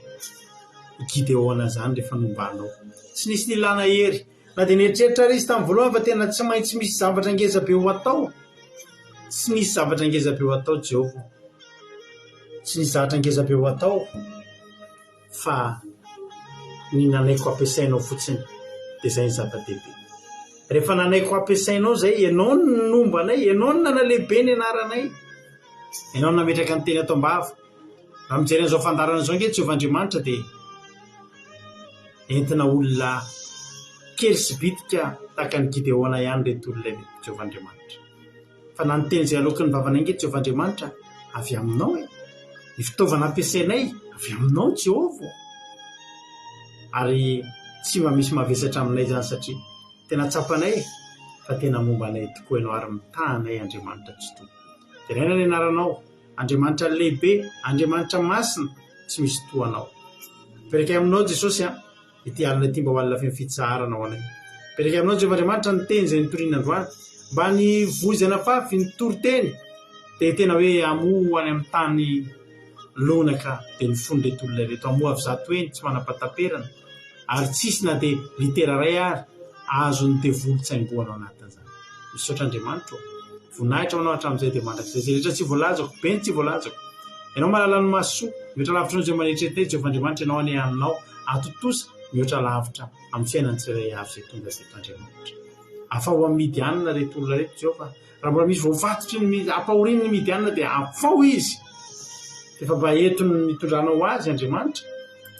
Gideona izany rehefa nombanao. Tsy nisy nilana hery Na dia nieritreritra ary izy tamin'ny voalohany fa tena tsy maintsy misy zavatra ngeza be ho atao, tsy nisy zavatra ngeza be ho atao Jehovah. Tsy nisy zavatra ngeza be ho atao fa ny nanaiko ampiasainao fotsiny dia izay ny zava-dehibe. Rehefa nanaiko ampiasainao izay, ianao no nomba anay, ianao no nanalehibe ny anaranay, ianao no nametraka ny teny ato am-bava. Raha mijery an'izao fandaharana izao ange Jehovah Andriamanitra dia entina olona kely sy bitika tahaka an'i Gideona ihany ireto olona ireto, Jehovah Andriamanitra. Fa na ny teny izay aloaky ny vavanay ange Jehovah Andriamanitra avy aminao e. Ny fitaovana ampiasainay avy aminao Jehovah. Ary tsy mba misy mavesatra aminay izany satria tena tsapanay fa tena momba anay tokoa ianao ary mitaha anay Andriamanitra Tsitoha. Deraina ny anaranao. Andriamanitra lehibe, Andriamanitra masina, tsy misy toa Anao. Mipetraka aminao Jesosy a, ity alina ity mba ho alina feno fitsaharana ho anay. Mipetraka aminao Jehovah Andriamanitra ny teny izay nitoriana androany, mba ny voa izay nafafy, ny toriteny, dia tena hoe hamoa any amin'ny tany lonaka dia ny fon'ireto olona ireto, hamoa avy zato heny tsy manam-pahataperana, ary tsisy na dia litera iray ary azon'ny devoly tsaingohana ao anatin'izany. Misaotra Andriamanitra ô. Voninahitra ho Anao hatramin'izay dia mandrakizay. Izay rehetra tsy voalazako, be ny tsy voalazako. Ianao mahalala ny mahasoa, mihoatra lavitra noho izay manetrehitra Jehovah Andriamanitra Ianao anie aminao hahatontosa mihoatra lavitra amin'ny fiainan'ny tsirairay avy izay tonga teto Andriamanitra. Afaho amin'ny Midianina ireto olona ireto Jehovah. Raha mbola misy voafatotry ny ampahorian'ny Midianina dia afaho izy. Efa mba eto ny nitondranao azy Andriamanitra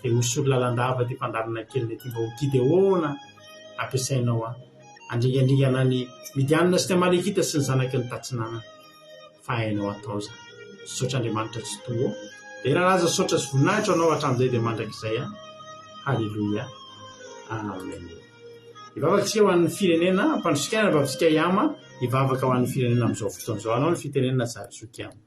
dia hosory lalandava ity fandaharana keliny ity mba ho Gideona ampiasainao aho. Handringandringana ny Midianina sy ny Amalekita sy ny zanaky ny Tatsinanana. Fa hainao atao izany. Misaotra Andriamanitra Tsitoha ô. Dera laza saotra sy voninahitra ho Anao hatramin'izay dia mandrakizay an. Haleloia. Amen. Hivavaka isika ho an'ny firenena, ampandrosoka ny rahavavitsika Yama hivavaka ho an'ny firenena amin'izao fotoana izao. Anao ny fitenenana Zoky Yama.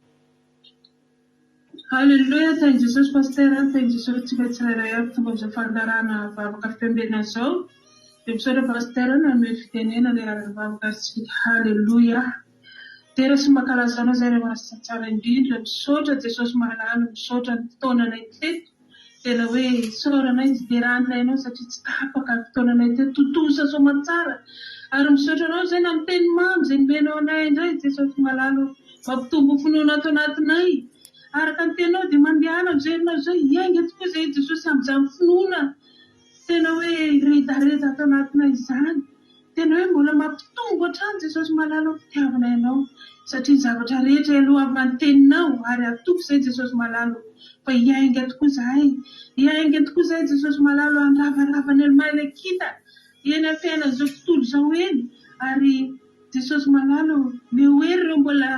Haleloia tahin'i Jesosy Pasteur a, tahin'i Jesosy antsika tsirairay avy tonga amin'izao fandaharana vavaka fiambenana izao, dia misaotra Pasteur nanome fitenenana hiaraka hivavaka isika, haleloia, dera sy mankalaza anao izay ray masina tsara indrindra, misaotra Jesosy malala, misaotra ny fotoananay teto, Tena hoe isaoranay izy, deranay anao satria tsy tapaka ny fotoananay teo, tontosa soamantsara ary misaotra anao izay na miteny mamy izay nomenao anay indray Jesosy malala ô, mampitombo finoana ato anatinay araka ny teninao dia mandehana amin'izay herinao izay, hiainga tokoa izay Jesosy amin'izany finoana tena hoe redareda ato anatinay izany. Tena hoe mbola mampitombo hatrany Jesosy malala o fitiavanay anao satria ny zavatra rehetra ialoha ny teninao ary atoko izay Jesosy malala o fa hiainga tokoa izahay hiainga tokoa izahay Jesosy malala o handravarava ny Almalekita eny amin'ny fiainan'izao tontolo izao eny ary Jesosy malala o meo hery ireo mbola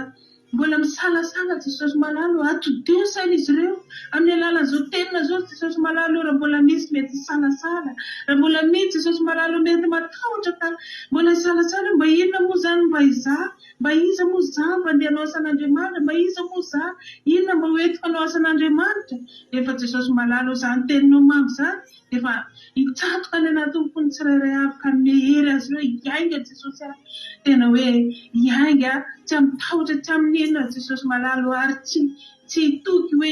Mbola misalasala Jesosy malala o, atodiho ny sain'izy ireo, Amin'ny alalan'izao teninao izao Jesosy malala o raha mbola misy mety hisalasala, raha mbola misy Jesosy malala o mety matahotra ka mbola hisalasala hoe mba inona moa izany mba izaho, mba iza moa izaho mba andeha hanao asan'Andriamanitra, mba iza moa izaho, inona mba ho entiko hanao asan'Andriamanitra. Nefa Jesosy malala o izany teninao mamy izany Efa hitsatoka any anatin'ny fon'ny tsirairay avy ka hanome hery azy ireo hiainga Jesosy ah. Tena hoe hiainga tsy amin'ny tahotra tsy amin'ny inona Jesosy malala o ary tsy tsy hitoky hoe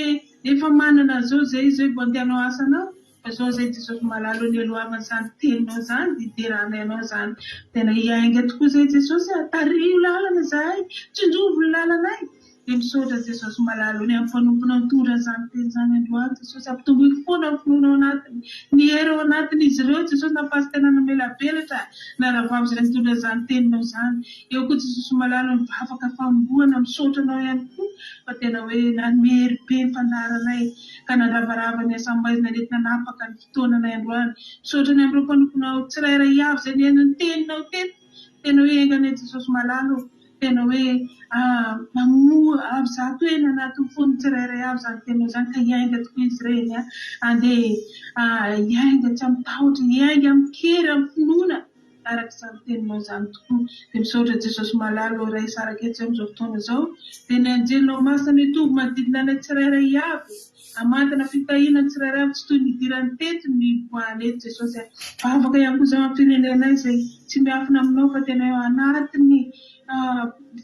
efa manana an'izao izay izao vao andeha hanao asanao fa izao izay Jesosy malala o nialohavana izany teninao izany dia hideranay anao izany. Tena hiainga tokoa izay Jesosy ah. Tariho lalana izahay, tsinjovy ny lalanay. Dia misaotra Jesosy malala ny amin'ny mpanomponao nitondra an'izany teny izany androany Jesosy ampitomboiko foana ny finoana ao anatiny ny hery ao anatin'izy ireo Jesosy na pasitera namelabelatra na rahavavy izay nitondra an'izany teninao izany eo koa Jesosy malala mivavaka fanombohana misaotra anao ihany koa fa tena hoe nanome hery be ny fandaharanay ka nandravarava ny asa maizina nety nanapaka ny fotoananay androany misaotra ny amin'ireo mpanomponao tsirairay avy izay nihaino ny teninao teto tena hoe enga anie Jesosy malala o Tena hoe mamoa avy zato heny anatin'ny fon'ny tsirairay avy izany teninao izany ka hiainga tokoa izy ireny an! Andeha hiainga tsy amin-tahotra, hiainga amin-kery, amin'ny finoana araka izany teninao izany tokoa. Dia misaotra Jesosy malala ô Ray saraka eto izay amin'izao fotoana izao. Dia ny anjelinao masina mitovy manodidina anay tsirairay avy. Hamantana fitahiana ny tsirairay avy tsy toy ny nidirany teto ny nivoahany eto Jesosy a! Vavaka ihany koa izao amin'ny firenenay izay tsy miafina aminao fa tena ao anatin'ny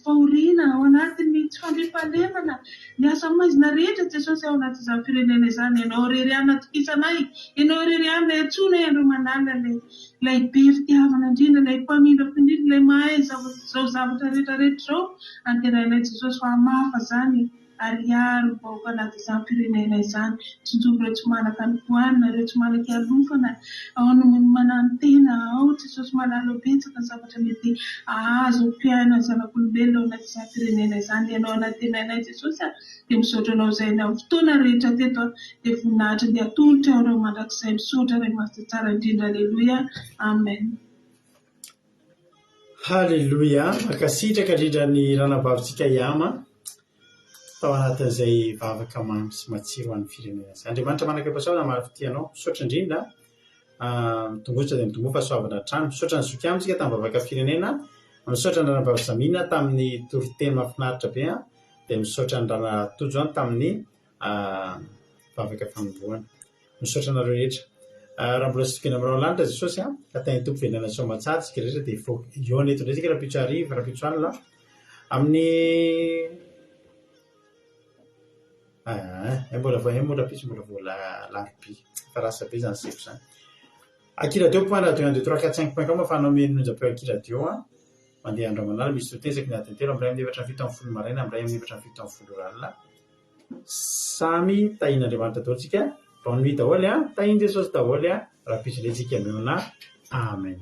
fahoriana, ao anatin'ny tsy fandriampahalemana, ny asa maizina rehetra Jesosy ao anatin'izany firenena izany. Ianao irery ihany no atokisanay, Ianao irery ihany ilay antsoinay andro aman'alina, ilay ilay be fitiavana indrindra, ilay mpamindra fo indrindra, ilay mahay izao zavatra rehetra rehetra izao. Antenainay Jesosy fa hamafa izany. ary hiaro ny vahoaka anatin'izany firenena izany. Tsinjovy ireo tsy manan-kanompoanina, ireo tsy manan-kialofana, ao no mananotena, ao Jesosy malala ao betsaka ny zavatra mety hahazo ny mpiainan'ny zanak'olombelona ao anatin'izany firenena izany. Ianao anantenainay Jesosy a, dia misaotra Anao izay ny amin'ny fotoana rehetra teto a, dia voninahitra dia atolotra ho Anao mandrakizay. Misaotra Ray Masina tsara indrindra. Aleloia. Amen. Haleloia! Mankasitraka indrindra ny ranabavintsika Yama tao anatin'izay vavaka mamy sy matsiro ho an'ny firenena izay. Andriamanitra manakaipasoavana maro fitia anao. Misaotra indrindra. Mitongotra dia mitomboa fahasoavana hatrany. Misaotra ny zoky amintsika tamin'ny vavaka firenena. Misaotra ny ranabavy Zamina tamin'ny toriteny mahafinaritra be. Dia misaotra ny rana Tojo tamin'ny vavaka fanombohana. Misaotra anareo rehetra. Raha mbola tsy tokony aminao lanitra Jesosy a, ka tahin'ny Tompo velona soa aman-tsara isika rehetra dia hivoaka hihaona eto indray isika rahampitso hariva, rahampitso alina amin'ny ah, eh, mbola vao eh, moa rahampitso mbola vao alarobia. Efa lasa be izany sefo izany. Akiradio point radio 1 2 3 4 5 point com ahafahanao mihaino ny onjam-peo Akiradio a. Mandeha andro aman'alina misy totezaky ny adiny telo amin'ny iray amin'ny efatra amin'ny 17 maraina amin'ny iray amin'ny efatra amin'ny 17 ora alina. Samy tahin'Andriamanitra daholo tsika. Bonne nuit daholo an! Tahin'i Jesosy daholo an! Rahampitso indray tsika mihaona. Amen.